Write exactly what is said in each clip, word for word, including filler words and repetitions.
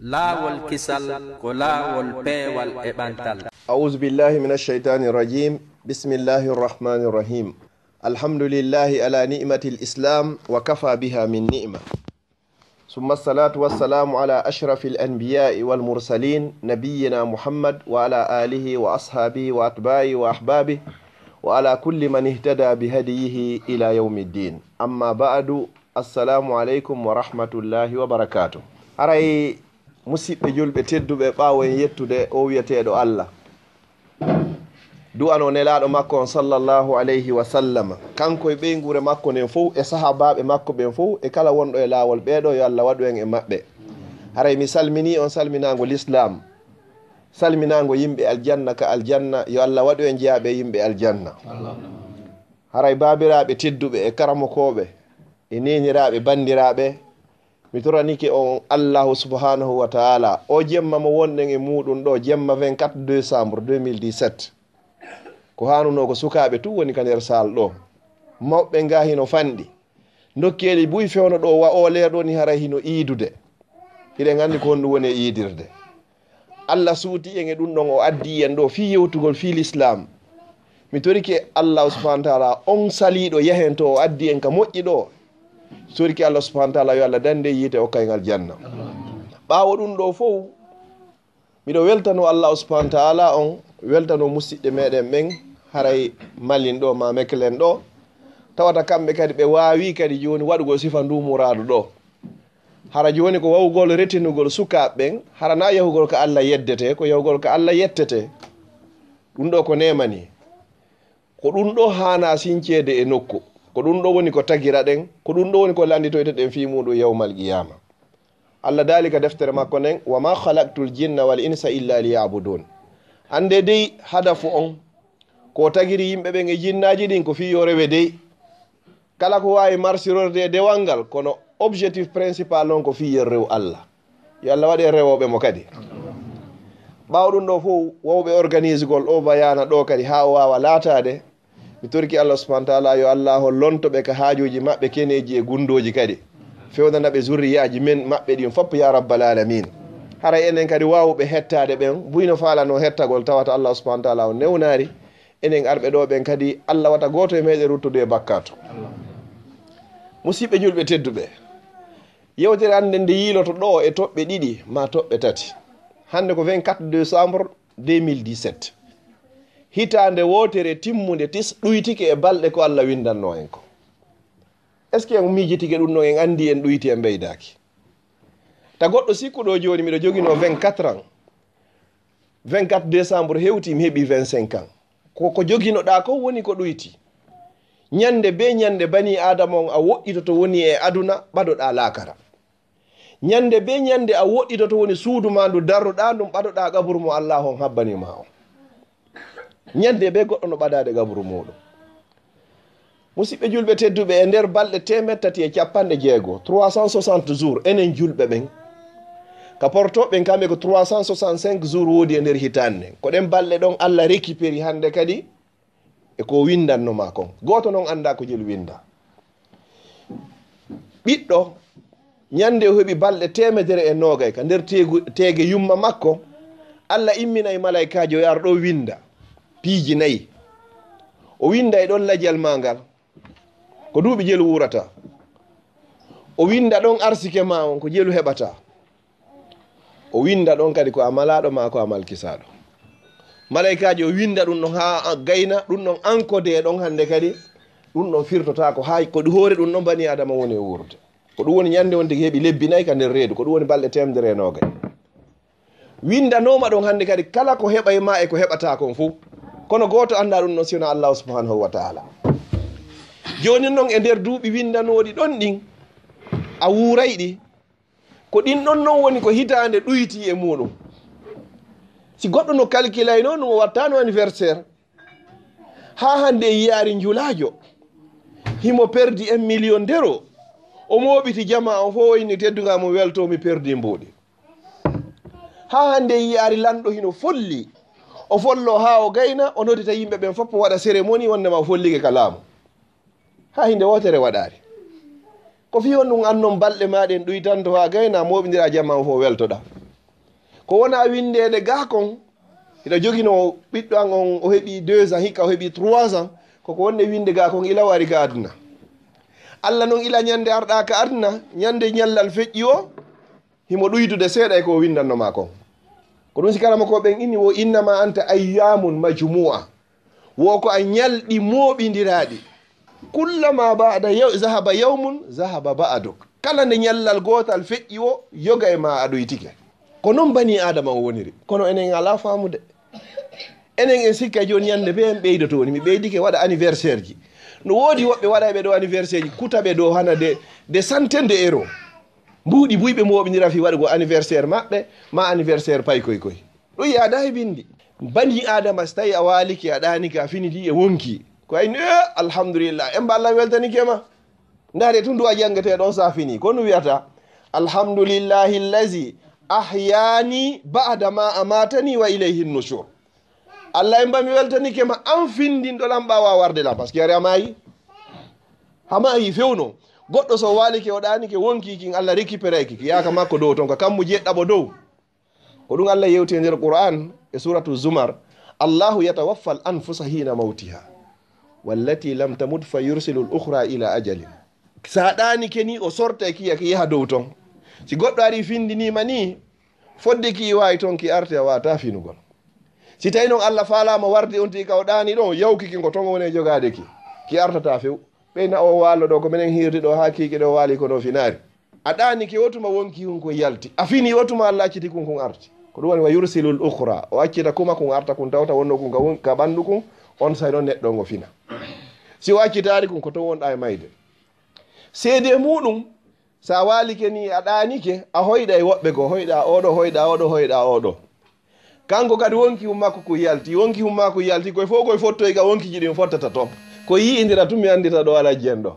Laawol kisal ko laawol peewal e ɓantal. أعوذ بالله من الشيطان الرجيم. بسم الله الرحمن الرحيم. الحمد لله على نعمة الإسلام وكفى بها من نعمة. ثم الصلاة والسلام على أشرف الأنبياء والمرسلين نبينا محمد وعلى آله وأصحابه وأتباعه وأحبابه وعلى كل من اهتدى بهديه إلى يوم الدين. أما بعد، السلام عليكم ورحمة الله وبركاته. Haray, musiɓɓe julɓe tedduɓe, ɓaawo en yettude o wiyeteeɗo Allah, du'ano nelaaɗo makko on, sallallahu alayhi wa sallam, kanko e ɓeynguure makko nden fow, e sahaabaaɓe makko ɓen fow, e kala wonɗo e laawol ɓeeɗo, yo Allah waɗu en e maɓɓe. Haray mi salminii on salminaango lislaam, salminaango yimɓe aljanna ka aljanna, yo Allah waɗu en jeyaaɓe yimɓe aljanna. Haray baabiraaɓe tedduɓe e karamokooɓe e neeniraaɓe banndiraaɓe, mi toranike on Allahu subhanahu wa ta'ala, o jemma mo wonɗen e muuɗum ɗo, jemma vingt-quatre décembre deux mille dix-sept, ko haanunoo ko sukaaɓe tun woni ka nder saal ɗo. Mawɓe nga hino fanɗi. Ndokkeeli buy fewno ɗo wa o leer ɗo ni haray hino iidude. Hiɗen anndi ko honɗum woni e iidirde. Allah suuti en e ɗum ɗon, o addi en ɗo fii yewtugol fii lislaam. Mi torike Allah subhanahu wa ta'ala on saliiɗo yahen to o addi en ka moƴƴi ɗo. Mi torike Allah subhanahu wa ta'ala yo Allah dande yiite o kayŋal janna. Ɓaawo ɗum ɗo fow, miɗo weltano Allah subhanahu wa ta'ala on, weltano musiɗɓe meɗen ɓen, haray Malin ɗo, ma Mekelen ɗo, tawata kamɓe kadi ɓe waawi kadi jooni waɗugol sifa ndu muraadu ɗo. Hara jooni ko wawugol retinugol sukaaɓe ɓen, hara na yahugol ka Allah yeddete, ko yahugol ka Allah yettete. Ɗum ɗo ko neema ni. Ko ɗum ɗo haana sinceede e nokku. Ko ɗum ɗo woni ko tagira ɗen, ko ɗum ɗo woni ko lannditoyte ɗen fii muuɗum yawmal qiyaama. Allah daali ka deftere makko nden, "Wa ma khalaqtul jinna wal insa illa liya'budun." Annde dey hadafu on, ko tagiri yimɓe ɓen e jinnaaji ɗin ko fii yo rewe dey. Kala ko waawi marsirorde e dewal ngal, kono objectif principal on ko fii yo rew Allah. Yo Allah waɗe rewooɓe mo kadi. Ɓaawo ɗum ɗo fow, wawɓe organisegol o bayaana ɗo kadi haa o waawa laataade, mi torki Allah subhanahu wa ta'ala yo Allah o lonto ɓe ka haajuuji maɓɓe keneeji e gundooji kadi. Fewnana ɓe zurriyaaji men maɓɓe ɗin fof ya rabbal alamin. Haray enen kadi waawuɓe hettaade ɓen, buy no faalano hettagol tawata Allah subhanahu wa ta'ala o newnaari. Enen arɓe ɗo ɓen kadi, Allah wata gooto e meɗen ruttude e bakkaatu. Musiɓɓe julɓe tedduɓe, yewtere an nden nde yiiloto ɗo e toɓɓe ɗiɗi ma toɓɓe tati. Hannde ko vingt-quatre décembre deux mille dix-sept. Hitaande wootere timmunde tis ɗuytike e balɗe ko Allah windanno en ko. Est-ce que en miijitike ɗum ɗon, en anndi en ɗuyti en ɓeydaaki? Ta goɗɗo sikkuɗo jooni miɗo joginoo vingt-quatre ans. Vingt-quatre décembre hewti, mi heɓi vingt-cinq ans. Ko, ko joginoɗaa kon woni ko ɗuyti. Ñande be ñande banii Aadama on a woɗɗitoto woni e aduna, ɓadoɗaa laakara. Ñande be ñande a woɗɗitoto woni suudu maa ndu darruɗaa ndun, ɓadoɗaa qaburu mo Allaahu on habbanii ma on. Ñande be goɗɗo no ɓadaade qaburu muuɗum. Musiɓɓe julɓe tedduɓe, e nder balɗe teemeɗɗe tati e capanɗe jeego, trois cent soixante jours, enen julɓe ɓen, ka portooɓe ɓen kamɓe ko trois cent soixante-cinq jours woodi e nder hitaande nden. Ko ɗen balɗe ɗon Allah récupéri hannde kadi e ko windanno maa kon. Gooto non anndaa ko jelu winda. Ɓiɗɗo, ñande o heɓi balɗe teemedere e noogay ka nder teegu-, teege yumma makko, Allah imminay malaykaajo yo ar ɗo winda piiji nayi. O winda e ɗon lajal maa ngal, ko duuɓi jelu wuurata. O winda ɗon arsike maa on, ko jelu heɓata. O winda ɗon kadi ko a malaaɗo maa ko a malkisaaɗo. Malaykaajo o winda ɗum ɗon haa gayna, ɗum ɗon ankode ɗon hannde kadi, ɗum ɗon firtotaako haa ko ɗum hoore ɗum ɗon banii Aadama woni e wuurde. Ko ɗum woni ñande on tigi heɓi lebbi nayi ka nder reedu, ko ɗum woni balɗe teemedere e noogay. Windanooma ɗon hannde kadi kala ko heɓay ma e ko heɓataa kon fow. Kono gooto anndaa ɗum ɗon si wonaa Allaahu subhaanahu wa taala. Jooni non e nder duuɓi windanooɗi ɗon ɗin, a wuuray ɗi. Ko ɗin ɗon non woni ko hitaande ɗuyti e muuɗum. Si goɗɗo no kalkilayno, no o wattaano anniversaire. Haa hannde e yiyaari njulaajo, himo perdi un million d'euros. O mooɓiti jamaa on fow, o inni teddungal mum welto, mi perdi mbuuɗi. Haa hannde e yiyaari lanɗo hino folli. O follo haa o gayna, o noddita yimɓe ɓen fof, o waɗa cérémonie wonnde ma o follike ka laamu. Haa hinde wootere waɗaali. Ko fii honɗum annon balɗe maa ɗen ɗuytanto haa gayna mooɓindira jamaa on fof weltoɗaa? Ko wona winndeede gaa kon, hiɗa joginoo ɓiɗɗo an on, o heɓii deux ans, hikka o heɓii trois ans, koko wonde winnde gaa kon ila o ari ka aduna. Alla non ila ñande arɗaa ka aduna, ñande ñallal feƴƴi o, himo ɗuydude seeɗa e ko o winndanno maa kon. Ko ɗum si karamokooɓe ɓen inni wo innama anta ayyamun majmu'a. Wo ko a ñalɗi mooɓindiraaɗi. Kullama ba'da yaw-, zahaba yawmun, zahaba ba'duk. Kala nde ñallal gootal feƴƴi o, yoga e ma a ɗuytike. Ko non bani Aadama o woniri. Kono enen alaa faamude. Enen en sikka jooni ñande bee en ɓeydoto woni. Mi ɓeydike waɗa anniversaire ji. No woodi woɓɓe waɗayɓe ɗo anniversaire ji, kuta ɓe ɗo hana de, de centaine de euros. Mbuuɗi buy ɓe mooɓindira fii waɗugo anniversaire maɓɓe, ma anniversaire paykoy koy. Ɗum yaada e bindi. Bani Aadama, so tawi a waalike, a ɗaanike, a finidi e wonki. Ko ayni, eh, alhamdulillah. En mba Allah weltanike ma. Ndaare tun du'a janngetee ɗon sa fini. Ko ɗum wiyata, alhamdulillahi allazi ahyani ba'da ma amatani wa ilayhi nushur. Allah en mba mi weltanike ma an findinɗo lan ɓaawa warde lan. Parce que ari a maayi. A maayi fewno. Goɗɗo so waalike o ɗaanike wonki kin Allah récupérayki ki. Yaaka makko dow ton ka kammu jeɗɗaɓo dow. Ko ɗum Allah yewti e nder Qur'an e suratu Zumar, "Allahu yatawaffa al-anfusa hina mawtiha, wallati lam tamut fa yursilu al-ukhra ila ajalin." Sa ɗaanike ni o sorte ki, ki yaha dow ton. Si goɗɗo ari findinima ni, fodde ki waawi ton ki arte a wata finugol. Si tawi non Allah faalama warde on ti ka o ɗaani ɗon, yawki ki ko ton o woni e jogaade ki. Ki artata few. Ɓeyna o waalo ɗo, ko minen hirdi ɗo, haa kiiki ɗo waali kono finaari. A ɗaanike o tuma wonki hun kun yalti. A fini o tuma Allah acciti kun kun arti. Ko ɗum woni wa yursilul ukhra. O accita kuma kun arta kun tawta wonno kun ka won-, ka ɓandu kun, on say ɗon neɗɗo ngo fina. Si o accitaari kun ko ton wonɗa e mayde. Seede muɗum, sa waalike ni a ɗaanike, a hoyɗa e woɓɓe goo, hoyɗa oɗo, hoyɗa oɗo, hoyɗa oɗo. Kanko kadi wonki hun makko kun yalti, wonki hun makko kun yalti, koye fof koye fottoyi ka wonkiji ɗin fottata ton. Ko yi'indira tun mi andita ɗo alajji en ɗo.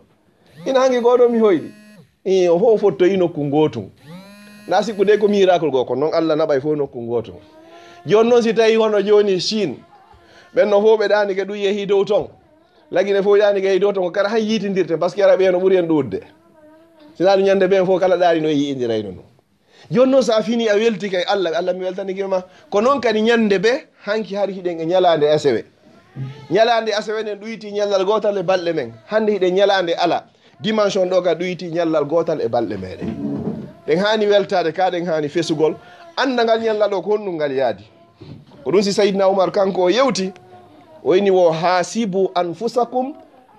Ina hanki ko ɗo mi hoyɗi. Ii, o fof o fottoyi nokku ngootun. Na sikku de ko miracle goo, ko non Allah naɓay fof nokku ngootun. Jooni non si tawi hono jooni Chine, ɓen no fof ɓe ɗaanike ɗum yehi dow ton. Lagine fof ɗaanike yehi dow ton, ko kara han yiitindirten, parce que ara ɓe no ɓuri en ɗuuɗde. Sinaa ɗum ñande ɓen fof kala ɗaani no e yi'indirayno ɗum. Jooni non so a fini a welti kay Allah, Allah mi weltanike ma. Ko non kadi ñande be hanki hari hiɗen e ñalaande asewe. Ñalaande asewe nden ɗuyti ñallal gootal e balɗe men. Hannde hiɗen ñalaande ala. Dimanche on ɗo ka ɗuyti ñallal gootal e balɗe meɗen. Ɗen haani weltaade ka, ɗen haani fesugol. Annda ngal ñallal o ko honɗum ngal yaadi. Ko ɗum si Sayyidina Umar kanko o yewti, o ini wo, "Hasibu anfusakum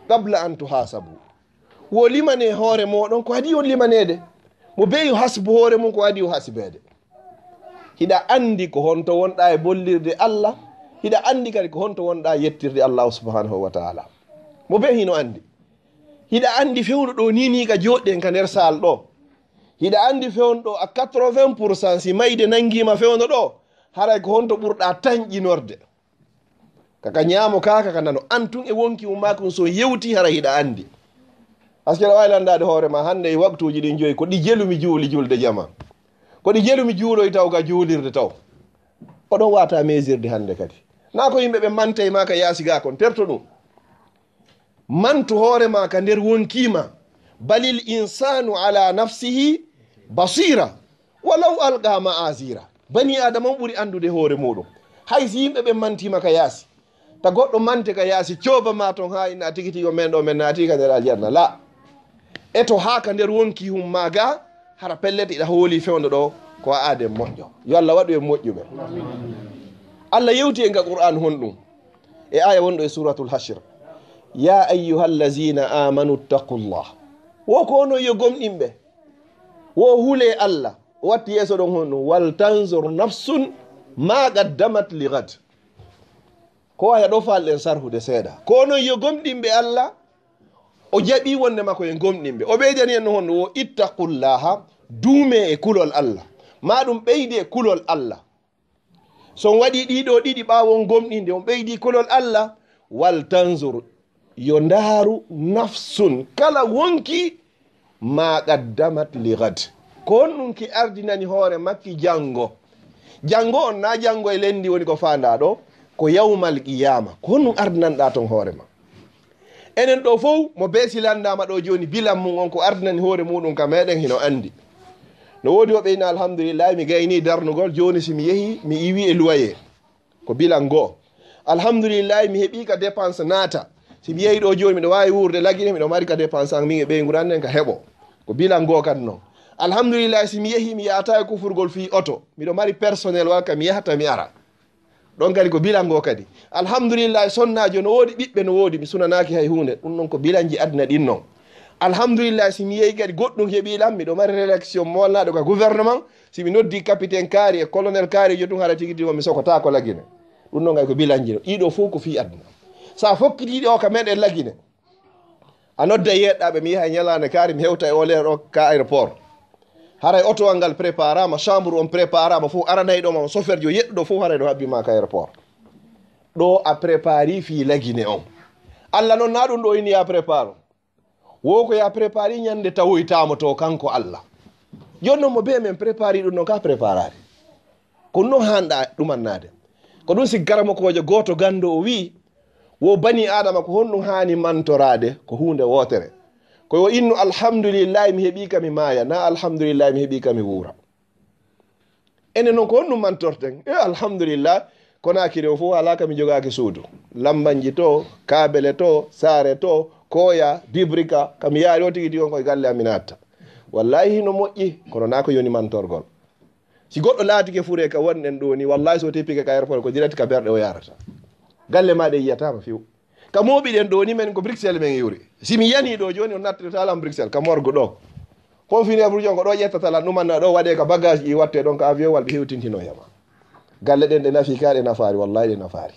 qabla an tuhasabu." Wo limane hoore moɗon ko adi on limaneede. Mo beyi hasbu hoore mum ko adi o hasibeede. Hiɗa anndi ko honto wonɗa e bollirde Allah, hiɗa anndi kadi ko honto wonɗa yettirde Allah subhanahu wa ta'ala. Mo be hino anndi. Hiɗa anndi fewndo ɗo ni ni ka jooɗɗen ka nder saal ɗo. Hiɗa anndi fewndo ɗo à quatre-vingts pour cent si mayde nanngima fewndo ɗo, haray ko honto ɓurɗa tanƴinorde. Kaka ñaamo ka, kaka nano. An tun e wonki mum makko so yewti hara hiɗa anndi. Parce que aɗa waawi lanndaade hoore ma hannde e waktuuji ɗin joyi, ko ɗi jelumi juuli julde jama. Ko ɗi jelumi juuloy taw ka juulirde taw. Oɗon waata mesirde hannde kadi. Na ko yimɓe ɓe mantay ma ka yaasi ga kon, terto ɗum. Mantu hoore ma ka nder wonki ma. Balil insanu ala nafsihi basira. Walaw alqa ma'azira. Bani Adama on ɓuri anndude hoore muɗum. Hay si yimɓe ɓen mantima ka yaasi. Ta goɗɗo mante ka yaasi, cooba ma ton haa ina tigi tigi o men ɗo men naati ka nder aljanna. La. E to haa ka nder wonki hum ma ga, hara pellet iɗa hooli fewndo ɗo, ko a aaden moƴƴo. Yo Allah waɗu en moƴƴuɓe. Allah yewti en ka Qur'an honɗum. E aya wonɗo e Suratul Hashir. Ya ayyuhallazina amanu ttaqullah. Wo ko onon yo gomɗinɓe. Wo hule Allah. O watti yeeso ɗon honɗum. Wal tanzur nafsun ma qaddamat li ghad. Ko waya ɗo falɗen sarhude seeɗa. Ko onon yo gomɗinɓe Allah. O jaɓi wonde makko en gomɗinɓe. O ɓeydani en no honɗum. Wo ittaqullaha. Duume e kulol Allah. Ma ɗum ɓeydi e kulol Allah. So on waɗii ɗii ɗoo ɗiɗi ɓaawo on gomɗinde, on ɓeydii kulol Allah, wal tanzur, yo ndaaru nafsun, kala wonki, ma qaddamat li ghad. Ko honɗum ki ardinani hoore makki janngo? Janngo on, na janngo e lenndi woni ko faandaa ɗoo, ko yawmal qiyaama. Ko honɗum ardinanɗaa ton hoore ma? Enen ɗoo fow, mo beesi lanndaama ɗoo jooni, bilan mum on ko ardinani hoore muɗum ka meɗen hino anndi. No woodi woɓɓe ina, "Alhamdulillahi, mi gayni darnugol, jooni si mi yehi, mi iwi e luwaye." Ko bilan goo. "Alhamdulillahi, mi heɓi ka dépense naata. Si mi yehi ɗo jooni, miɗo waawi wuurde Lagine, miɗo mari ka dépense an, min e ɓeyngu an nden ka heɓo." Ko bilan goo kadi non. "Alhamdulillahi, si mi yehi, mi yahata e kufurgol fii oto. Miɗo mari personnel walla ka mi yahata, mi ara." Ɗon kadi ko bilan goo kadi. "Alhamdulillahi, sonnaajo no woodi, ɓiɓɓe no woodi, mi sunanaaki hay huunde." Ɗum non ko bilanji aduna ɗin non. "Alhamdulillahi, si mi yehi kadi goɗɗum heɓi lan, miɗo mari réaction molnaaɗo ka gouvernement, si mi noddi capitaine kaari e colonel kaari, jo tun hara tigi tigi mi sokotaako Lagine." Ɗum non kadi ko bilanji ɗo. Ɗiɗo fof ko fii aduna. Sa fokkiti ɗo ka meɗen Lagine, a nodda yeeɗɗaaɓe, mi yaha e ñalaande kaari, mi hewta e oo leer ɗo ka aéroport. Haray oto an ngal préparama, chambre on préparama fof, aranay ɗo ma, chauffeur jo yeɗɗuɗo fof haray ɗo habbi ma ka aéroport. Ɗo a prépari fii Lagine on. Allah non na ɗum ɗo inni ya prépare. Wo ko ya prépari ñande tawoytamo to kanko Allah. Jooni non mo be men prépari ɗum non ka préparade. Ko non hanɗa ɗumannaade. Ko ɗum si garamokoojo gooto ganndo o wi'i, wo bani Aadama ko honɗum haani mantoraade? Ko huunde wootere. Ko yo innu, "Alhamdulillahi, mi heɓii ka mi maaya," na, "Alhamdulillahi, mi heɓii ka mi wuura." Enen non ko honɗum mantorten? E, "Alhamdulillah, Konaakiri o fof alaa ka mi jogaaki suudu. Lambanji to, kaabele to, saare to, kooya, dibrika, ka mi yaari o tigi tigi on koye galle am mi naatta." Wallahi hino moƴƴi, kono na ko yoni mantorgol. Si goɗɗo laatike fure ka wonɗen ɗo ni, wallahi so teppike ka aéroport ko direct ka berɗe o yarata. Galle ma ɗe yiyatama few. Ka mooɓiɗen ɗo ni men ko Bruxelles men yuri. Si mi yani ɗo joni on nattirta lan Bruxelles ka morgue ɗo. Pompineeɓe jon ko ɗo ƴettata lan ɗumanna ɗo waɗe ka bagage ɗi watte ɗon ka avion wal ɓe hewtintino yama. Galle ɗen ɗe nafi ka ɗe nafaari, wallahi ɗe nafaari.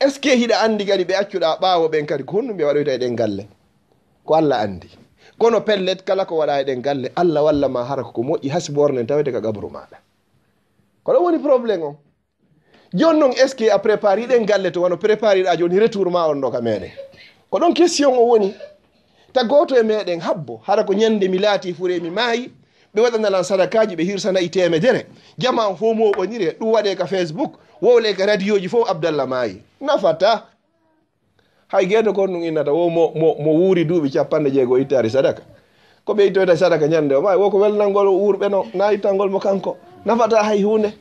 Est-ce que hiɗa andi kadi ɓe accuɗa ɓaawo ɓen kadi ko honɗum ɓe waɗoyta e ɗen galle? Ko Allah andi. Kono pellet kala ko waɗa e ɗen galle, Allah walla ma hara ko moƴƴi hasi bornen tawete ka gabru maɗa. Ko ɗon woni problème on. Jooni non est-ce que a prépari ɗen galle to wano prépari ɗa jooni retour ma on ɗo ka meɗen? Ko ɗon question o woni. Ta gooto e meɗen habbo, hara ko ñande mi laati fure mi maayi, ɓe waɗana lan sadakaaji, ɓe hirsana i teemedere. Jama on fof mooɓonire, ɗum waɗe ka Facebook, wowle ka radioji fof Abdallah maayi. Nafata. Hay geeto kon ɗum innata, wo mo, mo, mo wuuri duuɓi capanɗe jeego ittaari sadaka. Ko ɓe ittoyta sadaka ñande o maayi, wo ko welnangol wuurɓe no, na ittangol mo kanko. Nafata hay huunde.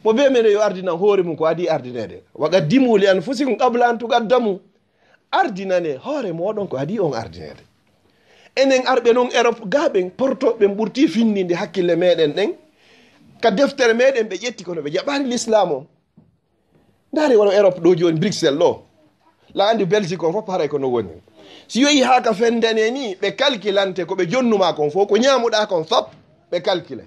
Mo be meɗen yo ardinan hoore mum ko adii ardineede. "Wa qaddimu li anfusikum qabla an tuqaddamu." Ardinane hoore moɗon ko adii on ardineede. Enen arɓe non Europe gaa ɓen, porto ɓen ɓurti finninde hakkille meɗen ɗen. Ka deftere meɗen ɓe ƴetti kono ɓe jaɓaani l'islam on. Ndaari wano Europe ɗo jooni, Bruxelles ɗo. La andi Belgique on fof haray ko no woni. Si yoyi haa ka fendane ni, ɓe kalkilante ko ɓe jonnuma kon fof, ko ñaamuɗa kon fop, ɓe kalkile.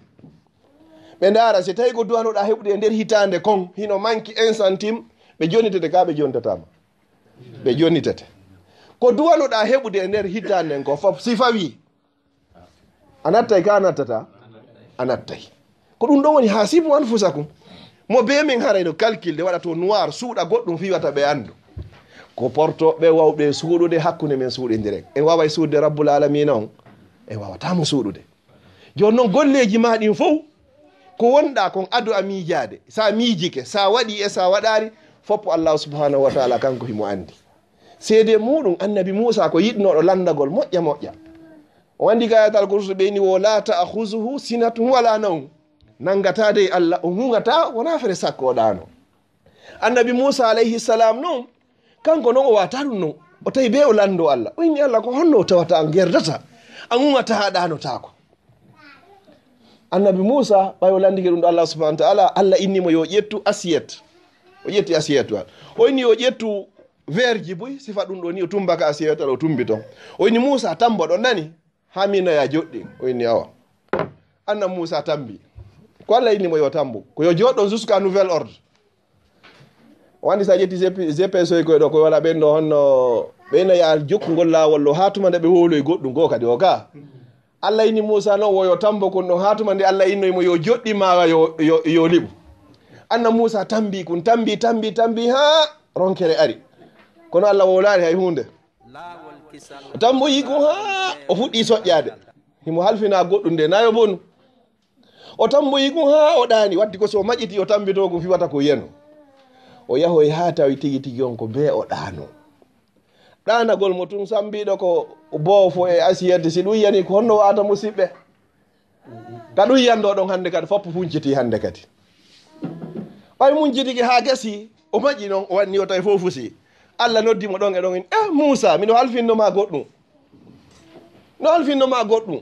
Ɓe ndaara si tawi ko duwanoɗa heɓude e nder hitaande kon, hino manki un centime, ɓe jonnitete ka ɓe jontatama. Ɓe jonnitete. Ko duwanoɗa heɓude e nder hitaande kon fop, si fawi, a nattay ka a nattata? A nattay. Ko ɗum ɗo woni hasibu anfusakum. Mo be men haray no kalkilde waɗa to noir suuɗa goɗɗum fi wata ɓe anndu. Ko portoɓe wawɓe suuɗude hakkunde men suuɗindire. En waaway suuɗude Rabbul Alamina on. En waawata mo suuɗude. Jooni non golleeji ma ɗin fow ko wonɗa kon ado a miijaade. Sa miijike, sa waɗi e sa waɗaari, foppo Allah subhanahu wa ta'ala kanko himo anndi. Seede muɗum Annabi Muusa ko yiɗnoɗo lanndagol moƴƴa moƴƴa. O anndi ka ayatal kursi ɓe inni wo la ta'khuzuhu sinatun wala nawm. Nangata dey Allah, o hungata, wona fere sakko o ɗaano. Annabi Muusa alayhi salam non, kanko non o wata ɗum non. O tawi be o lanndo Allah. O inni Allah ko honno o tawata an gerdata, an hungata a ɗaanotaako. Annabi Muusa, ɓay o lanndike ɗum ɗo Allah subhanahu wa ta'ala, Allah inni mo yo ƴettu assiette. O ƴetti assiette wal. O inni yo ƴettu verre ji buy, sifa ɗum ɗo ni, o tumba ka assiette wal, o tumbi ton. O inni Muusa tambo ɗon nani. Haa mi naya joɗɗi. O inni awa. Annabi Muusa tambi. Ko Allah inni mo yo tambo? Ko yo joɗɗon jusqu'à nouvel ordre. O anndi sa ƴetti G P, G P S oy koye ɗo, koye wala ɓen ɗo honno, ɓe ina yaa jokkugol laawol ɗo haa tuma nde ɓe wowloy goɗɗum goo kadi o ka. Allah inni Muusa noon wo yo tambo kun ɗon haa tuma nde Allah innoy mo yo joɗɗi maawa yo, yo, yo liɓu. Annabi Muusa tambi kun, tambi, tambi, tambi haa ronkere ari. Kono Allah wowlaali hay huunde. O tamboyi kun haa o fuɗɗi soƴƴaade. Himo halfina goɗɗum nde nayo bonu. O tamboyi kun haa o ɗaani, watti ko so maƴiti o tambito kun fiwata ko yeno. O yahoy haa tawi tigi tigi on ko bee o ɗaano. Ɗaanagol mo tun sambiiɗo ko boofo e asiyette, si ɗum yani ko honno wa'ata musiɓɓe? Ka ɗum yiyannoo ɗon hannde kadi, fof hunciti hannde kadi. Ɓay muncitike haa gasi, o maƴi noon, o wanni o tawi fof fusi. Allah noddi mo ɗon e ɗon, eh, Muusa, mino halfinno ma goɗɗum. No halfinno ma goɗɗum.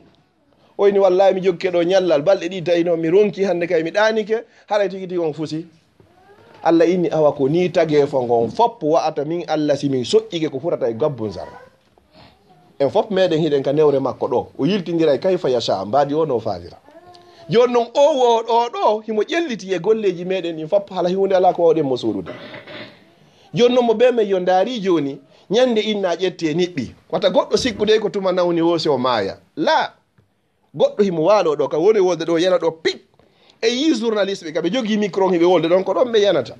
O inni, "Wallaahi, mi jokkike ɗo ñallal, balɗe ɗiɗi tawi noon mi ronki, hannde kay mi ɗaanike, haray tigi tigi on fusi." Allah inni, "Awa ko nii tageefo ngon fof wa'ata min Allah, si min soƴƴike ko furata e gabbun zarra." En fof meɗen hiɗen ka newre makko ɗo. O yiltindiray kayfa yasha, mbaadi o no faalira. Jooni noon o wo ɗo ɗo, himo ƴelliti e golleeji meɗen ɗin fof, hala huunde alaa ko wawɗen mo suuɗude. Jooni noon mo ɓe men yo ndaari jooni, ñande inna ƴetti e niɓɓi. Wata goɗɗo sikkude ko tuma nawni o si o maaya. La, goɗɗo himo waalo ɗo, ka woni wolde ɗo, yana ɗo pik. E yi journaliste ɓe, ka ɓe jogii micro, hiɓe wolde ɗon, ko ɗon ɓe yanata.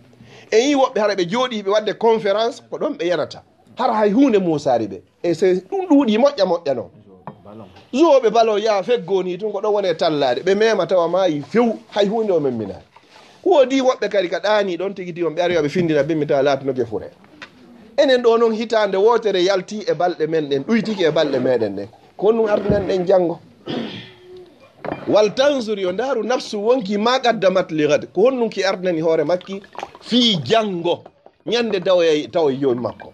E yi woɓɓe hara ɓe jooɗii, ɓe waɗde conférence, ko ɗon ɓe yanata. Hara hay huunde muusaari ɓe. E se ɗum ɗuuɗi moƴƴa moƴƴa noon. Zuwooɓe balo yaa feggoo nii tun, ko ɗon woni e tallaade. Ɓe meema tawa maayi few, hay huunde o memminaani. Woodii woɓɓe kadi ka ɗaanii ɗon tigi tigi on, ɓe ari yo ɓe findina ɓe, mi tawa laatinoke fure. Enen ɗo noon hitaande wootere yalti e balɗe men ɗen, ɗuytike e balɗe meɗen ɗen. Ko honɗum ardinan ɗen janngo? Wal tanzur, yo ndaaru nafsu wonki ma qaddamat li gad. Ko honɗum ki ardinani hoore makki fii janngo? Ñande dawoyay tawa e joomi makko.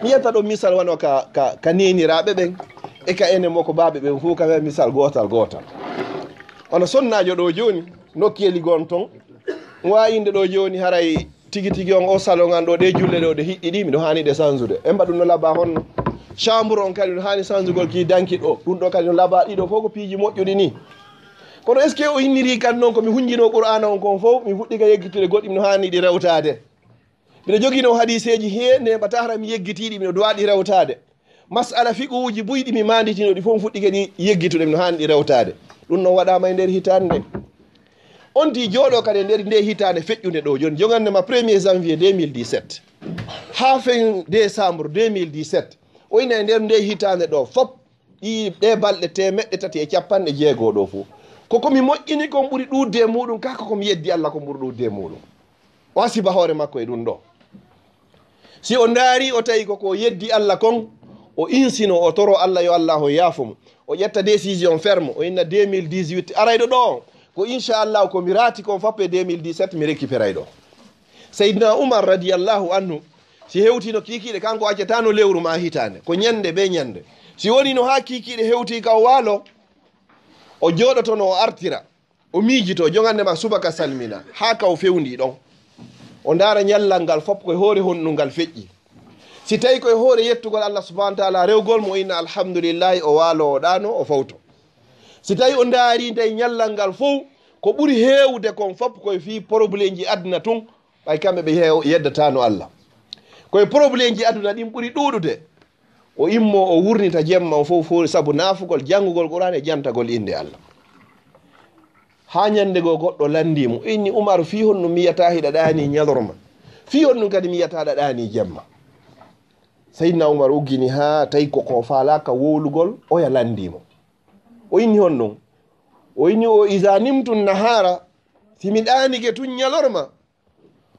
Mi yetta ɗo misal wano ka, ka, ka neeniraaɓe ɓen e ka enen mokobaaɓe ɓen fof, ka misal gootal gootal. Wano sonnaajo ɗo jooni, nokkeeli gon ton. Mo waawi innde ɗo jooni, haray tigi tigi on o salon an ɗo, ɗe julle ɗo, ɗe hiɗɗi ɗi, miɗo haani ɗe sansude. En mbaɗu no laba honno? Chambre on kadi no haani sansugol ki danki ɗo. Ɗum ɗo kadi no laba, ɗiɗo fof ko piiji moƴƴuɗi ni. Kono est-ce que o inniri kan noon ko mi hunjino Qur'aana on kon fof, mi fuɗɗi ka yeggitude goɗɗi, miɗo haani ɗi rewtaade? Miɗo jogino hadiiseeji he neeɓata hara mi yeggitiiɗi, miɗo duwaaɗi rewtaade. Masala fiquuji buyɗi mi maanditino ɗi fof, mi fuɗɗike ɗi yeggitude, miɗo haani ɗi rewtaade. Ɗum noon waɗaama e nder hitaande nde. On ti jooɗo kadi e nder nde hitaande feƴƴunde ɗo jooni, jogande ma premier janvier deux mille dix-sept haa fin décembre deux mille dix-sept, o ina e nder nde hitaande ɗo fof, ɗi, ɗe balɗe teemeɗɗe tati e capanɗe jeego ɗo fof. Ko ko mi moƴƴini kon ɓuri ɗuuɗde e muɗum, kaa ko ko mi yeddi Allah kon ɓuri ɗuuɗde e muɗum. O hasiba hoore makko e ɗum ɗo. Si o ndaari, o tawi ko ko yeddi Allah kon, o insino, o toro Allah yo Allah o yaafo mo. O ƴetta décision ferme, o inna deux mille dix-huit arayɗo ɗo on. Ko inchallahu ko mi raati kon fof e deux mille dix-sept mi récupéray ɗo. Seydina Umar radiyallahu anhu, si hewtino kiikiiɗe, kanko accatano lewru ma hitaande. Ko ñande be ñande. Si wonino haa kiikiiɗe hewti ka o waalo, o jooɗotono, o artira. O miijitoo, jogande ma subaka salmina, haa ka o fewndii ɗon. O ndaara ñallal ngal fof ko e hoore honɗum ngal feƴƴi. Si tawi ko e hoore yettugol Allah subhanahu wa taala, rewgol mo, o inna alhamdulillahi, o waalo, o ɗaano, o fawto. Si tawi o ndaari tawi ñallal ngal fof, ko ɓuri heewde kon fof ko e fii probleemji aduna tun, ɓay kamɓe ɓe yew-, yeddataano Allah. Ko e probleemji aduna ɗin ɓuri ɗuuɗude. O immoo, o wurnita jemma on fof, fof sabu naafugol, janngugol Qur'aan e jantagol innde Allah. Haa ñannde goo goɗɗo lanndii mo, inni, "Umar, fii honɗum mi yiyata hiɗa ɗaanii ñalorma? Fii honɗum kadi mi yiyata aɗa ɗaanii jemma?" Seydina Umar uggini haa tawi ko ko faalaaka wowlugol, oya lanndii mo. O inni, "Honɗum?" O inni, "O iza nimtu nahaara, si mi ɗaanike tun ñalorma,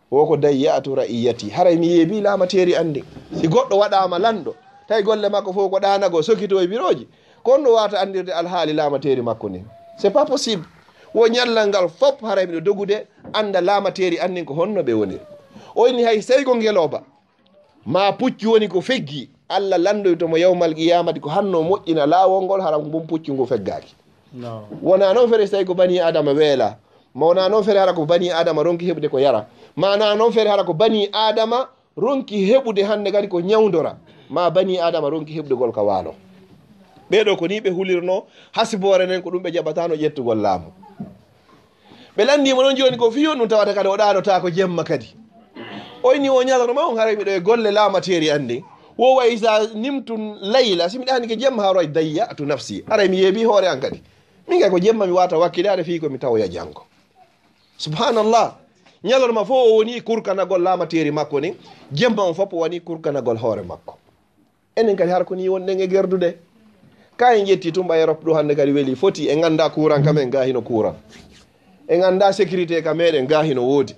wo ko dayya'tu ra'iyati, haray mi yeebii laamateeri an ndin." Si goɗɗo waɗaama lanɗo, tawi golle makko fof ko ɗaanagol, sokitoo e birooji, ko honno waawata anndirde alhaali laamateeri makko ndin? C'est pas possible. Wo ñallal ngal fof, haray miɗo dogude annda laamateeri an ndin ko honno ɓe woniri. O inni, hay sey ko ngelooba, maa puccu woni ko feggi, Allah lanndoyto mo yawmal qiyaamati ko hanno moƴƴina laawol ngol, hara ngun puccu ngu feggaaki. No. Wonaa noon fere si tawi ko banii Aadama weela. Ma wonaa noon fere hara ko banii Aadama ronki heɓude ko yara. Ma wonaa noon fere hara ko banii Aadama ronki heɓude hannde kadi ko ñawndora. Ma banii Aadama ronki heɓugol ka waalo. Ɓee ɗoo ko nii ɓe hulirnoo, hasiboore nden ko ɗum ɓe jaɓataano ƴettugol laamu. Ɓe lanndii mo noon jooni ko fii honɗum tawata kadi o ɗaanotaako jemma kadi. O inni o ñalorma on haray miɗo e golle laamateeri an ndin. Wo wa iza nimtu layla, si mi ɗaanike jemma haray dayya'tu nafsi. Haray mi yeebii hoore an kadi. Min kay ko jemma mi waawata wakkilaade fii ko mi tawoya janngo. Subhanallah. Ñalorma fof o woni kurkanagol laamateeri makko ndin. Jemma on fof o woni kurkanagol hoore makko. Enen kadi hara ko nii wonɗen e gerdude. Ka en ƴetti tun ɓay Europe ɗo hannde kadi weli foti, en anndaa kuuran ka men gaa hino kuuran. En anndaa sécurité ka meɗen gaa hino woodi.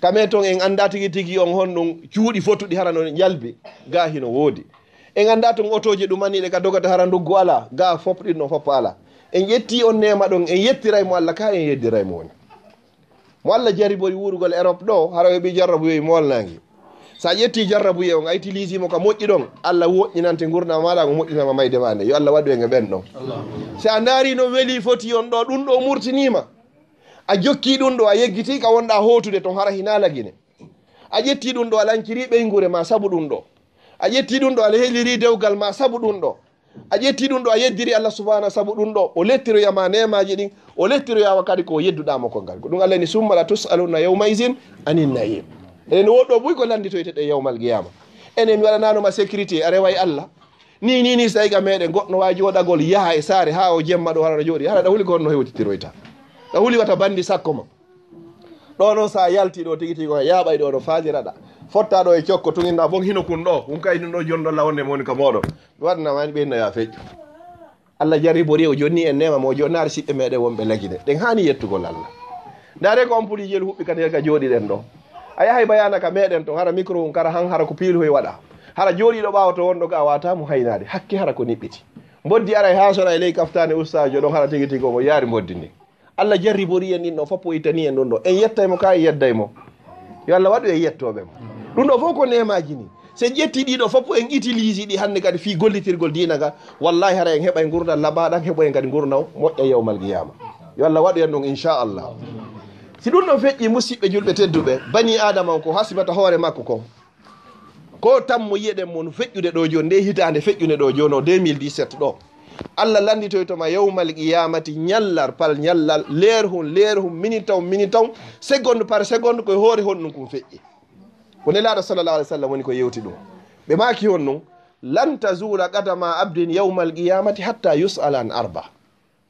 Ka men ton en anndaa tigi tigi on honɗum cuuɗi fotuɗi hara no jalbi gaa hino woodi. En anndaa tun otooji ɗumaniiɗe ka dogata hara nduggu alaa, gaa fof ɗin no fof alaa. En ƴetti on neema ɗon, en yettiray mo Allah ka, en yeddiray mo woni. Mo Allah jarribori wuurugol Europe ɗo, hara o heɓi jarrabuye moolnaange. Sa ƴetti jarrabuye on, a utilise mo ka moƴƴi ɗon, Allah woƴƴinante ngurndan maaɗa, o moƴƴinama mayde ma nde. Yo Allah waɗu en e ɓen ɗon. Si a ndaari no weli foti on ɗo, ɗum ɗo murtiniima. A jokki ɗum ɗo, a yeggiti ka wonɗa hootude ton, hara hina lagine. A ƴetti ɗum ɗo, a lanciri ɓeynguure ma sabu ɗum ɗo. A ƴetti ɗum ɗo, a heliri dewgal ma sabu ɗum ɗo. A ƴetti ɗum ɗo, a yeddiri Allah subhanahu sabu ɗum ɗo. O lettiroyama neemaji ɗin, o lettiroyama kadi ko yedduɗa mo kon kadi. Ko ɗum Allah ni, "Summa la tus'alunna yawma izin anin na'im." Enen woɗɗo buy ko landitoyte ɗe yawmal qiyama. Enen mi waɗanano ma sécurité, a reway Allah. Ni, ni, ni, so tawi ka meɗen goɗɗo wawi joɗagol, yaha e saare ha o jemma ɗo, hara no jooɗi, hara ɗa huli ko honno hewtitiroyta. Ɗa huli wata bandi sakko ma. Ɗo noon, so a yalti ɗo tigi tigi, o yaaɓay ɗo no faaliraɗa. Fotta ɗo e cokko, tuginɗa bon hino kun ɗo. Kun kay ɗum ɗo jonɗo law nde mo woni ka mooɗon. Mi waɗanama ni ɓeyna ya feƴƴu. Allah jarribori o jonni en neema mo, o jonnaari siɓɓe meɗen wonɓe lagine. Ɗen haani yettugol Allah. Ndaare ko ampuliji el huɓɓi ka nder ka jooɗiɗen ɗo. A yahay bayana ka meɗen to, hara micro un kara han, hara ko piiloy waɗa. Hara jooɗiɗo ɓaawo to wonɗo ka a wata mo haynaade. Hakke hara ko niɓɓiti. Mboddi aray ha sona e ley kaftaani ustaajo ɗon, hara tigi tigi omo yaari mboddi ndi. Allah jarribori en ɗin ɗo, fof o ittani en ɗum ɗo. En yettay mo ka, en yedday mo. Yo Allah waɗu en yettooɓe mo. Ɗum ɗo fof ko neemaaji ni. So en ƴetti ɗi ɗo fof, en utilise ɗi hannde kadi fii gollitirgol diina ka. Wallahi hara en heɓay ngurndan laɓaaɗan, heɓoyen kadi ngurndan moƴƴa yawmal qiyaama. Yo Allah waɗu en ɗum, inchallah. Si ɗum ɗo feƴƴi, musiɓɓe julɓe tedduɓe, bani Aadama on ko hasibata hoore makko kon. Ko tammo yi'eɗen mo no feƴƴude ɗo jooni, nde hitaande feƴƴunde ɗo jooni o, deux mille dix-sept ɗo. Allah lannditoyto ma yawmal qiyamati, ñallar par ñallal, leer hun leer hun, minute on minute on, seconde par seconde, ko e hoore honɗum kun feƴƴi. Ko Nelaaɗo sallallahu alaihi wasallam woni ko yewti ɗum. Ɓe maaki honɗum? "Lan tazula qadama abdin yawmal qiyamati hatta yus'ala an arba."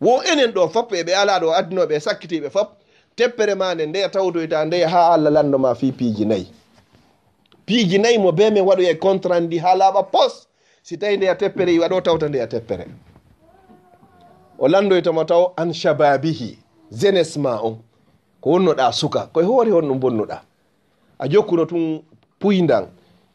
Wo enen ɗo fop e ɓe alaa ɗo addinooɓe e sakkitiiɓe fop, teppere ma nden ndeya tawtoyta ndeya haa Allah lanndo ma fii piiji nayi. Piiji nayi mo bee men waɗoya e contrat ndi haa laaɓa pos. Si tawi ndeya teppere iwa ɗo tawta ndeya teppere. O lanndoyta mo taw an shababihi, jeunesse ma on. Ko wonnoɗa suka, ko e hoore honɗum bonnuɗa? A jokkuno tun puyndan,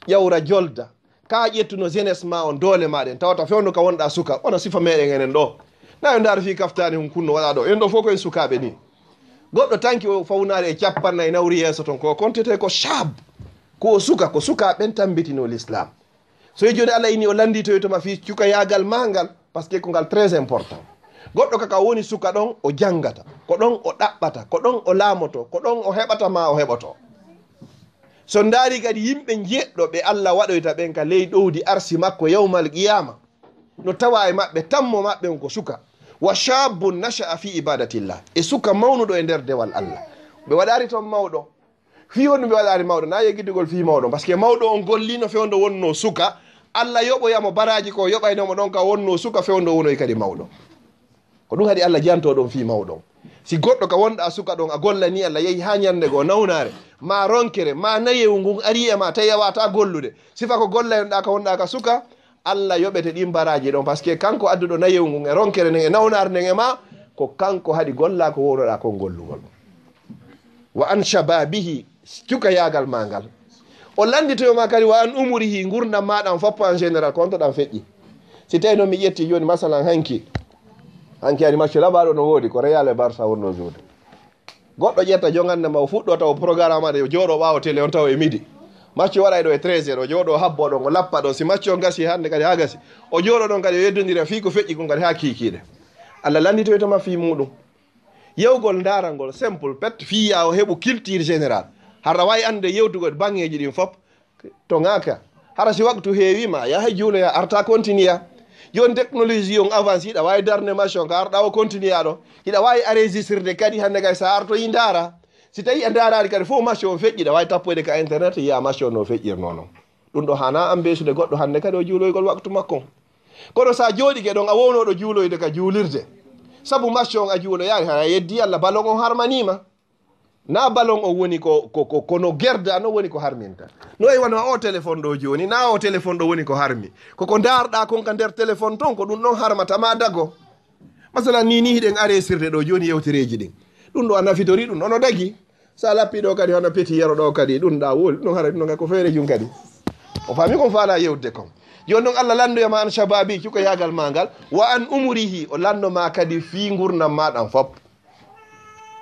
ƴawra jolda, ka ƴettuno jeunesse ma on, doole ma ɗen, tawata fewndo ka wonɗa suka, wona sifa meɗen enen ɗo. Na yo ndaar fii kaftaani hun kunno waɗa ɗo. En ɗo fof ko en sukaaɓe ni. Goɗɗo tanki o fawnaare e cappannayi nawri yeeso ton, ko kontete ko shab, ko o suka, ko sukaaɓe ɓen tambitino l'islam. So e jooni Allah ini o lannditoyto ma fii cukayaagal ma ngal, parce que ko ngal très important. Goɗɗo kaka woni suka ɗon o janngata, ko ɗon o ɗaɓɓata, ko ɗon o laamoto, ko ɗon o heɓata ma o heɓoto. So ndaari kadi yimɓe njeɗɗo ɓe Allah waɗoyta ɓen ka ley ɗowdi arsi makko yawmal qiyama, no tawa e maɓɓe tammo maɓɓe on ko suka. "Wa shabbun nasha'a fi ibadatillah." E suka mawnuɗo e nder dewal Allah. Ɓe waɗaari ton mawɗo. Fii honɗum ɓe waɗaani mawɗo? Na yeggitugol fii mawɗo. Parce que mawɗo on gollino fewndo wonno suka. Allah yoɓoya mo baraaji ko yoɓayno mo ɗon ka wonno suka fewndo wonoy kadi mawɗo. Ko ɗum haɗi Allah janto ɗon fii mawɗo on. Si goɗɗo ka wonɗa suka ɗon a gollani Allah yehi haa ñannde goo nawnaare, ma ronkere, ma nayewu ngun ari e ma tawi a wata gollude. Sifa ko gollanoɗa ka wonɗa ka suka, Allah yoɓete ɗin baraaji ɗon. Parce que kanko adduɗo nayewu ngun e ronkere nden e nawnaare nden e ma, ko kanko haɗi golla ko wownoɗa kon gollugol. Wa an shababihi, cukayaagal ma ngal. O lannditoyo ma kadi wa an umurihi, ngurndan ma ɗan foppo en général, ko on to ɗan feƴƴi. Si tawi noon mi ƴetti jooni masalan hanki, hanki ani maccu laɓaaɗo no woodi, ko Real e Barça wonno joude. Goɗɗo ƴetta jongande ma o fuɗɗo taw programme aɗa o jooɗo ɓaawo télé on taw e midi. Maccu waɗay ɗo e treize heures, o jooɗo habbo ɗon, o lappa ɗon. Si maccu on gasi hannde kadi haa gasi, o jooɗo ɗon kadi o yeddondira fii ko feƴƴi kon kadi haa kiikiiɗe. Allah lannditoyto ma fii muɗum. Yewgol ndaarangol simple pet fii yaa o heɓu culture général. Hara wawi annde yewtugol baŋŋeeji ɗin fop to ŋaaka. Hara si waktu heewi ma yaha juuloya arta continue. Jooni technologie on avance, hiɗa wawi darnde machine ka arɗa o continue ɗo. Hiɗa wawi enregistrede kadi hannde kay sa artoyi ndaara. Si tawi a ndaaraali kadi fof machine on feƴƴi, ɗa wawi tappoyde ka internet yiya machine on no feƴƴirno non. Ɗum ɗo hana an beesude goɗɗo hannde kadi o juuloygol waktu makko on. Kono sa jooɗike ɗon a wownoɗo juuloyde ka juulirde, sabu match on a juuloyaali, hara yeddi Allah, ballon on harmanima. Na ballon on woni ko, ko, ko, kono gerda no woni ko harminta. No e wano o téléphone ɗo jooni, na o téléphone ɗo woni ko harmi. Koko ndaarɗa kon ka nder téléphone ton, ko ɗum ɗon harmata ma dago. Masalan, ni, ni hiɗen aresirde ɗo jooni yewtereeji ɗin. Ɗum ɗo a nafitori ɗum, ono dagi. Sa lappi ɗo kadi, hono peti yero ɗo kadi, ɗum ɗa woli, ɗum hara ɗum ko feere jum kadi. O faami kon faala yewtude kon. Jooni noon, Allah lanndoyama an shababi, cukoyaagal ma ngal, wa an umurihi, o lanndo ma kadi fii ngurndan ma ɗan fop.